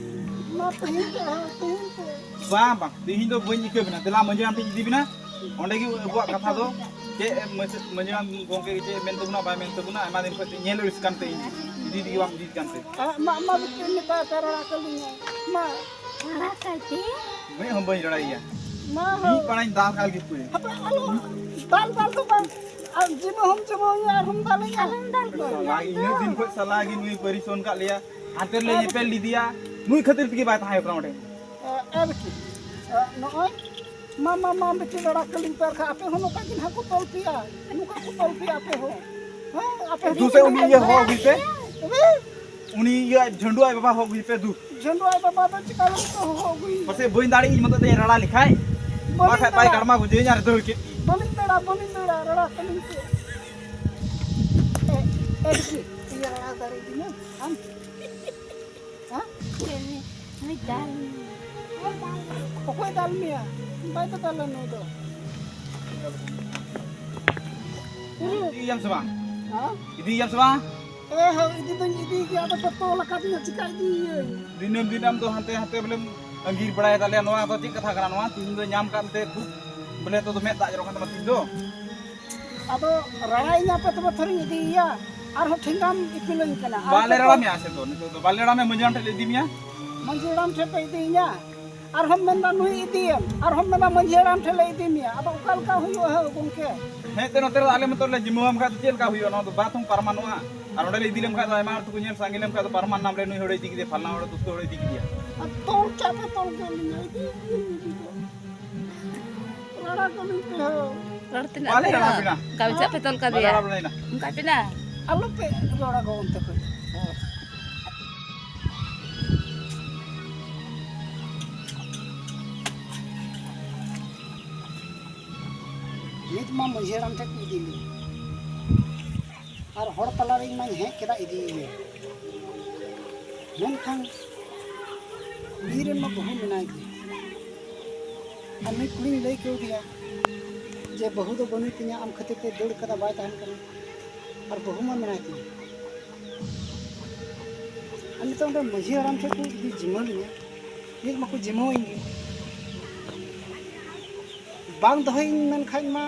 ᱢᱟ ᱛᱤᱦᱤᱧ ᱛᱮ, ᱦᱮᱸ, ᱛᱤᱦᱤᱧ ᱛᱮ᱾ ᱵᱟᱝ, ᱵᱟᱝ, ᱛᱤᱦᱤᱧ ᱫᱚ ᱵᱟᱹᱧ ᱤᱠᱟᱹ ᱵᱮᱱᱟ᱾ ᱫᱮᱞᱟ ᱢᱟᱹᱡᱷᱤ ᱦᱟᱲᱟᱢ ᱴᱷᱮᱱ ᱤᱫᱤ ᱵᱮᱱᱟ᱾ ᱚᱸᱰᱮ ᱜᱮ ᱟᱵᱚᱣᱟᱜ ᱠᱟᱛᱷᱟ ᱫᱚ ᱪᱮᱫ ᱮ ᱢᱟᱹᱡᱷᱤ, ᱢᱟᱹᱡᱷᱤ ᱦᱟᱲᱟᱢ ᱜᱚᱢᱠᱮ ᱜᱮ ᱪᱮᱫ ᱮ ᱢᱮᱱ ᱛᱟᱵᱚᱱᱟ, ᱵᱟᱭ ᱢᱮᱱ ᱛᱟᱵᱚᱱᱟ, ᱟᱭᱢᱟ ᱫᱤᱱ ᱠᱷᱚᱱ ᱧᱮᱞ ᱟᱹᱲᱤᱥ ᱠᱟᱱ ᱛᱮ ᱤᱧ ᱤᱫᱤ ᱛᱮᱜᱮ ᱵᱟᱢ ᱤᱫᱤ ᱠᱟᱱ ᱛᱮ᱾ ᱟᱨ ᱢᱟ, ᱢᱟ, ᱵᱤᱴᱤ ᱢᱮᱛᱟᱭ ᱯᱮ, ᱨᱚᱲ ᱟᱠᱚ ᱞᱤᱧᱟ᱾ ᱢᱟ᱾ ᱢᱮᱫ ᱦᱚᱸ ᱵᱟᱹᱧ ᱨᱚᱲᱟᱭᱟ᱾ ᱢᱟ ᱦᱳ᱾ ᱢᱤᱫ ᱯᱟᱲᱟᱧ ᱫᱟᱞ ᱠᱟᱜ ᱜᱮ ᱯᱩᱭ᱾ ᱦᱟᱯᱮ, ᱟᱞᱚ, ᱫᱟᱞ, ᱫᱟᱞ ᱫᱚ ᱵᱟᱝ᱾ ᱟᱨ ᱡᱤᱢᱟᱹ ᱦᱚᱸᱢ ᱡᱤᱢᱟᱹᱣᱤᱧᱟ ᱟᱨ ᱦᱚᱸᱢ ᱫᱟᱞᱤᱧᱟ᱾ ᱟᱞᱚᱢ ᱫᱟᱞ ᱠᱚᱣᱟ᱾ ᱥᱟᱞᱟ, ᱤᱱᱟᱹᱜ ᱫᱤᱱ ᱠᱷᱚᱱ ᱥᱟᱞᱟ ᱜᱮ ᱱᱩᱭ ᱯᱟᱹᱨᱤᱥᱚᱱ ᱠᱟᱜ ᱞᱮᱭᱟ᱾ ᱦᱟᱱᱛᱮ ᱨᱮᱞᱮ ᱧᱮᱯᱮᱞ ᱞᱮᱫᱮᱭᱟ᱾ ᱱᱩᱭ ᱠᱷᱟᱹᱛᱤᱨ ᱛᱮᱜᱮ ᱵᱟᱭ ᱛᱟᱦᱮᱸ ᱠᱟᱱᱟ ᱚᱸᱰᱮ᱾ ᱮ, ᱮ ᱵᱤᱴᱤ, ᱮ, ᱱᱚᱜᱼᱚᱭ, ᱢᱟ, ᱢᱟ, ᱢᱟ, ᱵᱤᱴᱤ ᱨᱟᱲᱟ ᱠᱟᱹᱞᱤᱧ ᱯᱮ ᱟᱨ ᱠᱷᱟᱡ ᱟᱯᱮ ᱦᱚᱸ ᱱᱚᱝᱠᱟ ᱜᱮ ᱱᱟᱦᱟᱜ ᱠᱚ ᱛᱚᱞ ᱯᱮᱭᱟ᱾ ᱱᱚᱝᱠᱟ ᱠᱚ ᱛᱚᱞ ᱯᱮᱭᱟ ᱟᱯᱮ ᱦᱚᱸ᱾ ᱦᱮᱸ, ᱟᱯᱮ ᱦᱚᱸ ᱫᱩᱥᱮ ᱩᱱᱤ ᱤᱭᱟᱹ ᱦᱚᱦᱚ ᱟᱹᱜᱩᱭ ᱯᱮ᱾ ᱛᱚᱵᱮ? ᱩᱱᱤ ᱤᱭᱟᱹ ᱡᱷᱟᱹᱱᱰᱩ ᱟᱡ ᱵᱟᱵᱟ ᱦᱚᱦᱚ ᱟᱹᱜᱩᱭ ᱯᱮ ᱫᱩ᱾ ᱡᱷᱟᱹᱱᱰᱩ ᱟᱡ ᱵᱟᱵᱟ ᱫᱚ ᱪᱮᱠᱟ ᱞᱟᱹᱜᱤᱫ ᱠᱚ ᱦᱚᱦᱚ ᱟᱹᱜᱩᱭ? ᱯᱟᱥᱮ ᱵᱟᱹᱧ ᱫᱟᱲᱮᱭᱟᱜ ᱤᱧ ᱢᱚᱛᱚ ᱛᱮᱧ ᱨᱟᱲᱟ ᱞᱮᱠᱷᱟᱡ᱾ ᱵᱟᱹᱞᱤᱧ ᱵᱟᱠᱷᱟᱡ ᱵᱟᱭ ᱫᱟᱲᱟ᱾ ᱠᱟᱲᱢᱟ ᱵᱩᱡᱷᱟᱹᱣᱧ ᱟᱨ ᱫᱟᱹᱲ ᱠᱮᱫ ᱜᱮ᱾ ᱵᱟᱹᱞᱤᱧ ᱫᱟᱲᱟ, ᱵᱟᱹᱞᱤᱧ ᱫᱟᱲᱟ, ᱨᱟᱲᱟ ᱠᱟᱹᱞᱤᱧ ᱯᱮ᱾ ᱮ, ᱮ, ᱫᱤᱠᱩ, ᱤᱭᱟᱹ ᱨᱟᱲᱟ ᱫᱟᱲᱮᱭᱟᱫᱤᱧᱟ ᱟᱢ? ᱦᱮᱸ? ᱱᱩᱭ ᱫᱟᱞ ᱢᱮ᱾ ᱚᱠᱚᱭ ᱫᱟᱞ ᱢᱮᱭᱟ? ᱵᱟᱭ ᱫᱟᱞ ᱱᱩᱭ ᱫᱚ᱾ ᱤᱫᱤᱭᱟᱢ ᱥᱮ ᱵᱟᱝ? ᱦᱮᱸ? ᱤᱫᱤᱭᱟᱢ ᱥᱮ ᱵᱟᱝ? ᱮ ᱦᱳ, ᱤᱫᱤ ᱫᱚᱧ ᱤᱫᱤ ᱜᱮᱭᱟ, ᱟᱫᱚ ᱯᱮ ᱛᱚᱞ ᱟᱠᱟᱫᱤᱧᱟ, ᱪᱤᱠᱟ ᱤᱫᱤᱭᱟᱹᱧ? ᱫᱤᱱᱟᱹᱢ ᱫᱤᱱᱟᱢ ᱫᱚ ᱦᱟᱱᱛᱮ ᱦᱟᱱᱛᱮ ᱵᱚᱞᱮᱢ ᱟᱸᱜᱤᱨ ᱵᱟᱲᱟᱭ ᱛᱟᱞᱮᱭᱟ, ᱱᱚᱣᱟ ᱫᱚ ᱪᱮᱫ ᱠᱟᱛᱷᱟ ᱠᱟᱱᱟ? ᱱᱚᱣᱟ ᱛᱤᱦᱤᱧ ᱫᱚ ᱧᱟᱢ ᱠᱟᱜ ᱢᱮᱛᱮ ᱠᱷᱩᱵ ᱵᱚᱞᱮ ᱛᱚ ᱢᱮᱫ ᱫᱟᱜ ᱡᱚᱨᱚᱜ ᱠᱟᱱ ᱛᱟᱢᱟ ᱛᱤᱦᱤᱧ ᱫᱚ᱾ ᱟᱫᱚ ᱨᱟᱲᱟᱭᱤᱧᱟ ᱯᱮ ᱛᱚᱵᱮ ᱛᱷᱚᱨᱤᱧ ᱤᱫᱤᱭᱮᱭᱟ, ᱟᱨᱦᱚᱸ ᱴᱷᱮᱸᱜᱟᱢ ᱤᱯᱤᱞᱟᱹᱧ ᱠᱟᱱᱟ᱾ ᱟᱨ ᱵᱟᱞᱮ ᱱᱤᱛᱚᱜ ᱨᱟᱲᱟᱢᱮᱭᱟ ᱥᱮ ᱛᱚ, ᱱᱤᱛᱚᱜ ᱫᱚ ᱵᱟᱞᱮ ᱨᱟᱲᱟᱢᱮᱭᱟ, ᱢᱟᱹᱡᱷᱤ ᱦᱟᱲᱟᱢ ᱴᱷᱮᱡ ᱞᱮ ᱤᱫᱤ ᱢᱮᱭᱟ᱾ ᱢᱟᱹᱡᱷᱤ ᱦᱟᱲᱟᱢ ᱴᱷᱮᱡ ᱯᱮ ᱤᱫᱤᱭᱤᱧᱟ, ᱟᱨᱦᱚᱸᱢ ᱢᱮᱱᱫᱟ ᱱᱩᱭ ᱤᱫᱤᱭᱮᱢ, ᱟᱨᱦᱚᱸᱢ ᱢᱮᱱᱫᱟ ᱢᱟᱹᱡᱷᱤ ᱦᱟᱲᱟᱢ ᱴᱷᱮᱡ ᱞᱮ ᱤᱫᱤ ᱢᱮᱭᱟ᱾ ᱟᱫᱚ ᱚᱠᱟ ᱞᱮᱠᱟ ᱦᱩᱭᱩᱜᱼᱟ ᱦᱳ ᱜᱚᱢᱠᱮ? ᱦᱮᱡ ᱛᱮ ᱱᱚᱛᱮ ᱨᱮ ᱟᱞᱮ ᱢᱚᱛᱚ ᱞᱮ ᱡᱤᱢᱟᱹᱣᱟᱢ ᱠᱷᱟᱡ ᱫᱚ ᱪᱮᱫ ᱞᱮᱠᱟ ᱦᱩᱭᱩᱜᱼᱟ? ᱱᱚᱣᱟ ᱫᱚ ᱵᱟᱫ ᱦᱚᱸ ᱯᱟᱨᱢᱟᱱᱚᱜᱼᱟ᱾ ᱟᱨ ᱚᱸᱰᱮ ᱞᱮ ᱤᱫᱤ ᱞᱮᱢ ᱠᱷᱟᱡ ᱫᱚ ᱟᱭᱢᱟ ᱦᱚᱲ ᱛᱮᱠᱚ ᱧᱮᱞ ᱥᱟᱸᱜᱮ ᱞᱮᱢ ᱠᱷᱟᱡ ᱫᱚ ᱯᱟᱨᱢᱟᱱ ᱱᱟᱢ ᱞᱮ, ᱱᱩᱭ ᱦᱚᱲᱮ ᱤᱫᱤ ᱠᱮᱫᱮᱭᱟ, ᱯᱷᱟᱞᱱᱟ ᱦᱚᱲ, ᱫᱩᱥᱛᱚ ᱦᱚᱲᱮ ᱤᱫᱤ ᱠᱮᱫᱮᱭᱟ᱾ ᱟᱨ ᱛᱚᱞ ᱠᱟᱜ ᱯᱮ, ᱛᱚᱞ ᱠᱟᱜ ᱞᱤᱧᱟ, ᱤᱫᱤ, ᱤᱫᱤ, ᱤᱫᱤ ᱠᱚ᱾ ᱨᱟᱲᱟ ᱠᱟᱹᱢᱤ ᱯᱮ ᱦᱳ᱾ ᱨᱚᱲ ᱛᱤᱱᱟᱹᱜ ᱵᱟᱞᱮ ᱨᱟᱲᱟ ᱵᱤᱱᱟ᱾ ᱜᱟᱢᱪᱷᱟ ᱯᱮ ᱛᱚᱞ ᱵᱟᱞᱮ ᱠᱟᱫᱮᱭᱟ᱾ ᱨᱟᱲᱟ ᱵᱤᱱᱟ᱾ ᱚᱱᱠᱟ ᱯᱮ ᱱᱟ᱾ ᱟᱞᱚ ᱯᱮ ᱨᱚᱲᱟ ᱜᱚ ᱚᱱᱛᱮ ᱠᱷᱚᱡ᱾ ᱱᱤᱛ ᱢᱟ ᱢᱟᱹᱡᱷᱤ ᱦᱟᱲᱟᱢ ᱴᱷᱮᱱ ᱠᱚ ᱤᱫᱤ ᱞᱤᱧ᱾ ᱟᱨ ᱦᱚᱲ ᱛᱟᱞᱟ ᱨᱮ ᱤᱧ ᱢᱟᱧ ᱦᱮᱡ ᱠᱮᱫᱟ ᱤᱫᱤᱭᱮᱭᱟᱹᱧ᱾ ᱢᱮᱱᱠᱷᱟᱱ ᱠᱩᱲᱤ ᱨᱮᱱ ᱢᱟ ᱵᱟᱹᱦᱩ ᱢᱮᱱᱟᱭ ᱜᱮ᱾ ᱟᱨ ᱱᱩᱭ ᱠᱩᱲᱤᱧ ᱞᱟᱹᱭ ᱠᱟᱣᱫᱮᱭᱟ ᱡᱮ, "ᱵᱟᱹᱦᱩ ᱫᱚ ᱵᱟᱹᱱᱩᱭ ᱛᱤᱧᱟ, ᱟᱢ ᱠᱷᱟᱹᱛᱤᱨ ᱛᱮ ᱫᱟᱹᱲ ᱠᱟᱫᱟ, ᱵᱟᱭ ᱛᱟᱦᱮᱱ ᱠᱟᱱᱟ, ᱟᱨ ᱵᱟᱹᱦᱩ ᱢᱟ ᱢᱮᱱᱟᱭ ᱛᱤᱧᱟ᱾" ᱟᱨ ᱱᱤᱛᱚᱜ ᱚᱸᱰᱮ ᱢᱟᱹᱡᱷᱤ ᱦᱟᱲᱟᱢ ᱴᱷᱮᱱ ᱠᱚ ᱤᱫᱤ ᱡᱤᱢᱟᱹ ᱞᱤᱧᱟ, ᱱᱤᱛ ᱢᱟᱠᱚ ᱡᱤᱢᱟᱹᱣᱟᱹᱧ ᱜᱮ᱾ ᱵᱟᱝ ᱫᱚᱦᱚᱭᱤᱧ ᱢᱮᱱᱠᱷᱟᱡ ᱢᱟ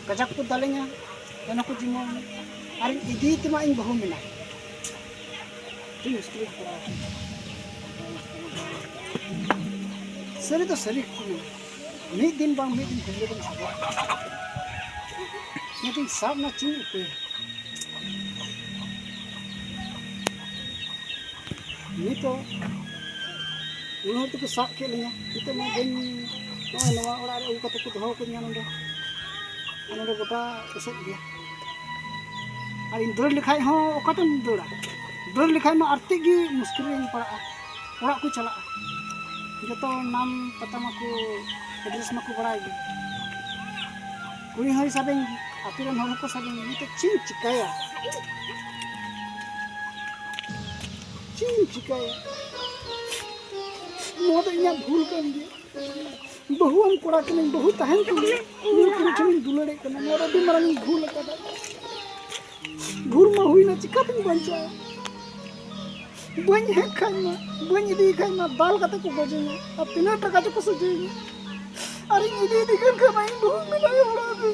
ᱠᱟᱡᱟᱠ ᱠᱚ ᱫᱟᱞᱮᱧᱟ, ᱚᱱᱟ ᱠᱚ ᱡᱤᱢᱟᱹᱣᱟᱹᱧ᱾ ᱟᱨᱤᱧ ᱤᱫᱤᱭᱮ ᱛᱮᱢᱟ ᱤᱧ ᱵᱟᱹᱦᱩ ᱢᱮᱱᱟᱭ᱾ ᱟᱹᱰᱤ ᱢᱩᱥᱠᱤᱞ ᱨᱤᱧ ᱯᱟᱲᱟᱣ ᱟᱠᱟᱱᱟ᱾ ᱥᱟᱹᱨᱤ ᱫᱚ ᱥᱟᱹᱨᱤ ᱜᱮᱠᱚ ᱢᱮᱱᱟ, ᱢᱤᱫ ᱫᱤᱱ ᱵᱟᱝ ᱢᱤᱫ ᱫᱤᱱ ᱠᱩᱢᱵᱽᱲᱩ ᱫᱚᱢ ᱥᱟᱵᱚᱜᱼᱟ᱾ ᱢᱤᱫ ᱫᱤᱱ ᱥᱟᱵ ᱨᱮᱱᱟᱜ ᱪᱮᱫ ᱤᱧ ᱩᱯᱟᱹᱭᱟ? ᱱᱤᱛᱚᱜ ᱩᱱ ᱦᱚᱲ ᱛᱮᱠᱚ ᱥᱟᱵ ᱠᱮᱫ ᱞᱤᱧᱟ, ᱱᱤᱛᱚᱜ ᱢᱟ ᱵᱟᱹᱧ, ᱱᱚᱜᱼᱚᱭ ᱱᱚᱣᱟ ᱚᱲᱟᱜ ᱨᱮ ᱟᱹᱜᱩ ᱠᱟᱛᱮ ᱠᱚ ᱫᱚᱦᱚ ᱠᱟᱹᱫᱤᱧᱟ ᱱᱚᱰᱮ, ᱟᱨ ᱱᱚᱰᱮ ᱜᱚᱴᱟ ᱮᱥᱮᱫ ᱜᱮᱭᱟ᱾ ᱟᱨ ᱤᱧ ᱫᱟᱹᱲ ᱞᱮᱠᱷᱟᱡ ᱦᱚᱸ ᱚᱠᱟᱛᱮᱢ ᱫᱟᱹᱲᱟ? ᱰᱟᱹᱨ ᱞᱮᱠᱷᱟᱡ ᱢᱟ ᱟᱨᱛᱮᱫ ᱜᱮ ᱢᱩᱥᱠᱤᱞ ᱨᱮᱧ ᱯᱟᱲᱟᱜᱼᱟ᱾ ᱚᱲᱟᱜ ᱠᱚ ᱪᱟᱞᱟᱜᱼᱟ, ᱡᱚᱛᱚ ᱱᱟᱢ ᱯᱟᱛᱟ ᱢᱟᱠᱚ, ᱮᱰᱨᱮᱥ ᱢᱟᱠᱚ ᱵᱟᱲᱟᱭ ᱜᱮ᱾ ᱠᱩᱲᱤ ᱦᱚᱸᱭ ᱥᱟᱵᱮᱧ ᱜᱮ, ᱟᱛᱳ ᱨᱮᱱ ᱦᱚᱲ ᱦᱚᱸᱠᱚ ᱥᱟᱵᱮᱧ ᱜᱮ᱾ ᱱᱤᱛᱚᱜ ᱪᱮᱫ ᱤᱧ ᱪᱤᱠᱟᱹᱭᱟ? ᱪᱮᱫ ᱤᱧ ᱪᱤᱠᱟᱹᱭᱟ? ᱱᱚᱣᱟ ᱫᱚ ᱤᱧᱟᱹᱜ ᱵᱷᱩᱞ ᱠᱟᱱ ᱜᱮᱭᱟ᱾ ᱵᱟᱹᱦᱩᱣᱟᱱ ᱠᱚᱲᱟ ᱠᱟᱹᱱᱟᱹᱧ, ᱵᱟᱹᱦᱩ ᱛᱟᱦᱮᱱ ᱛᱩᱞᱩᱡ ᱱᱩᱭ ᱠᱩᱲᱤ ᱴᱷᱮᱱᱤᱧ ᱫᱩᱞᱟᱹᱲᱮᱫ ᱠᱟᱱᱟ᱾ ᱱᱚᱣᱟ ᱫᱚ ᱟᱹᱰᱤ ᱢᱟᱨᱟᱝ ᱤᱧ ᱵᱷᱩᱞ ᱟᱠᱟᱫᱟ᱾ ᱵᱷᱩᱞ ᱢᱟ ᱦᱩᱭᱱᱟ, ᱪᱤᱠᱟᱹᱛᱤᱧ ᱵᱟᱧᱪᱟᱜᱼᱟ? ᱵᱟᱹᱧ ᱦᱮᱡ ᱠᱷᱟᱡ ᱢᱟ, ᱵᱟᱹᱧ ᱤᱫᱤᱭᱮ ᱠᱷᱟᱡ ᱢᱟ, ᱫᱟᱞ ᱠᱟᱛᱮ ᱠᱚ ᱜᱚᱡᱮᱧᱟ᱾ ᱟᱨ ᱛᱤᱱᱟᱹᱜ ᱴᱟᱠᱟ ᱪᱚᱠᱚ ᱥᱟᱡᱟᱹᱭᱤᱧᱟ᱾ ᱟᱨ ᱤᱧ ᱤᱫᱤ ᱤᱫᱤ ᱠᱟᱱ ᱠᱷᱟᱡ ᱢᱟ ᱤᱧ ᱵᱟᱹᱦᱩ ᱢᱮᱱᱟᱭᱟ ᱚᱲᱟᱜ ᱨᱮ᱾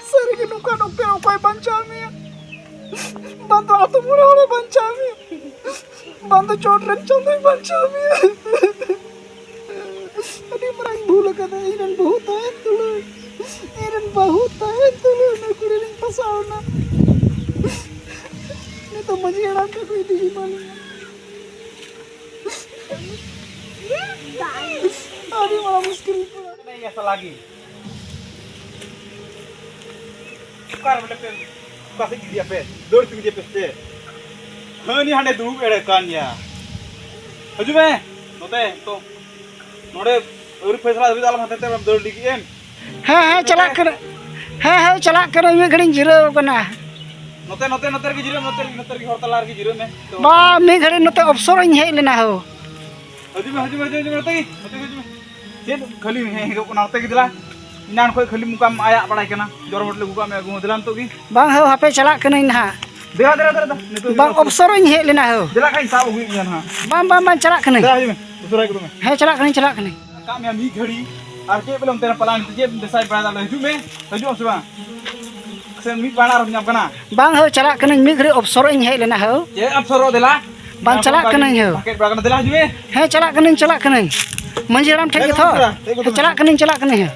ᱥᱟᱹᱨᱤᱜᱮ ᱱᱚᱝᱠᱟᱱ ᱚᱠᱛᱮ ᱨᱮ ᱚᱠᱚᱭ ᱵᱟᱧᱪᱟᱣ ᱢᱮᱭᱟ? ᱵᱟᱝ ᱫᱚ ᱟᱛᱳ ᱢᱚᱬᱮ ᱦᱚᱲᱮ ᱵᱟᱧᱪᱟᱣ ᱢᱮᱭᱟ, ᱵᱟᱝ ᱫᱚ ᱪᱚᱴ ᱨᱮᱱ ᱪᱟᱸᱫᱳᱭ ᱵᱟᱧᱪᱟᱣ ᱢᱮᱭᱟ᱾ ᱟᱹᱰᱤ ᱢᱟᱨᱟᱝ ᱵᱷᱩᱞ ᱟᱠᱟᱫᱟ ᱤᱧ ᱨᱮᱱ ᱵᱟᱹᱦᱩ ᱛᱟᱦᱮᱱ ᱛᱩᱞᱩᱡ᱾ ᱤᱧ ᱨᱮᱱ ᱵᱟᱹᱦᱩ ᱛᱟᱦᱮᱱ ᱛᱩᱞᱩᱡ ᱱᱩᱭ ᱠᱩᱲᱤ ᱨᱤᱧ ᱯᱷᱟᱥᱟᱣ ᱮᱱᱟ᱾ ᱱᱤᱛᱚᱜ ᱢᱟᱹᱡᱷᱤ ᱦᱟᱲᱟᱢ ᱴᱷᱮᱱ ᱠᱚ ᱤᱫᱤ ᱮᱢᱟᱱᱤᱧᱟ᱾ ᱟᱹᱰᱤ ᱢᱟᱨᱟᱝ ᱢᱩᱥᱠᱤᱞ ᱨᱤᱧ ᱯᱟᱲᱟᱣ ᱮᱱᱟ᱾ ᱚᱠᱟᱨᱮ ᱵᱚᱞᱮ ᱯᱮ, ᱚᱠᱟ ᱥᱮᱫ ᱜᱤᱰᱤᱭᱟᱯᱮ? ᱫᱟᱹᱲ ᱦᱚᱪᱚ ᱠᱮᱫᱮᱭᱟᱯᱮ ᱥᱮ ᱪᱮᱫ? ᱦᱟᱹᱱᱤ ᱦᱟᱸᱰᱮ ᱫᱩᱲᱩᱵ ᱮᱲᱮ ᱠᱟᱱ ᱜᱮᱭᱟ᱾ ᱦᱤᱡᱩᱜ ᱢᱮ ᱱᱚᱛᱮ, ᱛᱚ ᱱᱚᱰᱮ ᱟᱹᱣᱨᱤ ᱯᱷᱮᱥᱞᱟ ᱫᱷᱟᱹᱵᱤᱡ ᱫᱚ ᱟᱞᱚᱢ ᱦᱟᱱᱛᱮ ᱱᱟᱛᱮ ᱫᱟᱹᱲ ᱞᱟᱹᱜᱤᱫ ᱮᱢ᱾ ᱦᱮᱸ, ᱦᱮᱸ, ᱪᱟᱞᱟᱜ ᱠᱟᱹᱱᱟᱹᱧ᱾ ᱦᱮᱸ, ᱦᱮᱸ, ᱪᱟᱞᱟᱜ ᱠᱟᱹᱱᱟᱹᱧ, ᱢᱤᱫ ᱜᱷᱟᱹᱲᱤᱧ ᱡᱤᱨᱟᱹᱣ ᱠᱟᱱᱟ᱾ ᱱᱚᱛᱮ, ᱱᱚᱛᱮ, ᱱᱚᱛᱮ ᱨᱮᱜᱮ ᱡᱤᱨᱟᱹᱜ ᱢᱮ, ᱱᱚᱛᱮ ᱨᱮᱜᱮ, ᱱᱚᱛᱮ ᱨᱮᱜᱮ ᱦᱚᱨ ᱛᱟᱞᱟ ᱨᱮᱜᱮ ᱡᱤᱨᱟᱹᱜ ᱢᱮ᱾ ᱛᱚ ᱵᱟ, ᱢᱤᱫ ᱜᱷᱟᱹᱲᱤ ᱱᱚᱛᱮ ᱚᱯᱥᱚᱨ ᱤᱧ ᱦᱮᱡ ᱞᱮᱱᱟ ᱦᱳ᱾ ᱦᱤᱡᱩᱜ ᱢᱮ, ᱦᱤᱡᱩᱜ ᱢᱮ, ᱦᱤᱡᱩᱜ ᱢᱮ, ᱱᱚᱛᱮ ᱜᱮ, ᱱᱚᱛᱮ ᱜᱮ ᱦᱤᱡᱩᱜ ᱢᱮ᱾ ᱪᱮᱫ ᱠᱷᱟᱹᱞᱤ ᱦᱮᱡ ᱦᱮᱡᱚᱜ ᱠᱟᱱᱟ? ᱱᱚᱛᱮ ᱜᱮ ᱫᱮᱞᱟ᱾ ᱮᱱᱟᱱ ᱠᱷᱚᱡ ᱠᱷᱟᱹᱞᱤ ᱢᱚᱠᱟᱢ ᱟᱭᱟᱜ ᱵᱟᱲᱟᱭ ᱠᱟᱱᱟ᱾ ᱡᱚᱨ ᱦᱚᱴ ᱞᱮ ᱟᱹᱜᱩ ᱠᱟᱜ ᱢᱮ, ᱟᱹᱜᱩ ᱦᱚᱸ ᱫᱮᱞᱟ ᱱᱤᱛᱚᱜ ᱜᱮ᱾ ᱵᱟᱝ ᱦᱳ, ᱦᱟᱯᱮ ᱪᱟᱞᱟᱜ ᱠᱟᱹᱱᱟᱹᱧ ᱱᱟᱦᱟᱜ᱾ ᱫᱮᱞᱟ, ᱫᱮᱞᱟ, ᱫᱮᱞᱟ, ᱫᱮᱞᱟ᱾ ᱱᱤᱛᱚᱜ ᱜᱮ ᱵᱟᱝ, ᱫᱮᱞᱟ᱾ ᱚᱯᱥᱚᱨ ᱤᱧ ᱦᱮᱡ ᱞᱮᱱᱟ ᱦᱳ᱾ ᱫᱮᱞᱟ ᱠᱷᱟᱡ ᱤᱧ ᱥᱟᱵ ᱟᱹᱜᱩᱭᱮᱫ ᱢᱮᱭᱟ ᱱᱟᱦᱟᱜ᱾ ᱵᱟᱝ, ᱵᱟᱝ, ᱵᱟᱝ, ᱪᱟᱞᱟᱜ ᱠᱟᱹᱱᱟᱹᱧ᱾ ᱫᱮᱞᱟ, ᱦᱤᱡᱩᱜ ᱢᱮ, ᱩᱥᱟᱹᱨᱟᱭ ᱠᱚᱫᱚ ᱢᱮ᱾ ᱦᱮᱸ, ᱪᱟᱞᱟᱜ ᱠᱟᱹᱱᱟᱹᱧ, ᱪᱟᱞᱟᱜ ᱠᱟᱹᱱᱟᱹᱧ᱾ ᱨᱟᱠᱟᱵ ᱢᱮᱭᱟ ᱢᱤᱫ ᱜᱷᱟᱹᱲᱤ, ᱟᱨ ᱪᱮᱫ ᱵᱚᱞᱮ ᱚᱱᱛᱮ ᱨᱮ ᱯᱟᱞᱟᱱ, ᱪᱮᱫ ᱮᱢ ᱫᱮᱥᱟᱭ ᱵᱟᱲᱟᱭ ᱫᱟ? ᱦᱤᱡᱩᱜ ᱢᱮ, ᱦᱤᱡᱩᱜ ᱟᱢ ᱥᱮ ᱵᱟᱝ? ᱥᱮ ᱢᱤᱫ ᱯᱟᱲᱟ ᱟᱨᱦᱚᱸ ᱧᱟᱢ ᱠᱟᱱᱟ? ᱵᱟᱝ ᱦᱳ, ᱪᱟᱞᱟᱜ ᱠᱟᱹᱱᱟᱹᱧ, ᱢᱤᱫ ᱜᱷᱟᱹᱲᱤᱡ ᱚᱯᱥᱚᱨᱚᱜ ᱤᱧ ᱦᱮᱡ ᱞᱮᱱᱟ ᱦᱳ᱾ ᱪᱮᱫ ᱚᱯᱥᱚᱨᱚᱜ ᱫᱮᱞᱟ? ᱵᱟᱝ, ᱪᱟᱞᱟᱜ ᱠᱟᱹᱱᱟᱹᱧ ᱦᱳ᱾ ᱯᱟᱠᱮᱴ ᱵᱟᱲᱟ ᱠᱟᱱᱟ, ᱫᱮᱞᱟ ᱦᱤᱡᱩᱜ ᱢᱮ᱾ ᱦᱮᱸ, ᱪᱟᱞᱟᱜ ᱠᱟᱹᱱᱟᱹᱧ, ᱪᱟᱞᱟᱜ ᱠᱟᱹᱱᱟᱹᱧ᱾ ᱢᱟᱹᱡᱷᱤ ᱦᱟᱲᱟᱢ ᱴᱷᱮᱡ ᱦᱮᱸ, ᱜᱮ ᱛᱷᱚ᱾ ᱫᱮᱞᱟ, ᱫᱮᱞᱟ, ᱦᱮᱸ, ᱪᱟᱞᱟᱜ ᱠᱟᱹᱱᱟᱹᱧ, ᱪᱟᱞᱟᱜ ᱠᱟᱹᱱᱟᱹᱧ ᱦᱳ᱾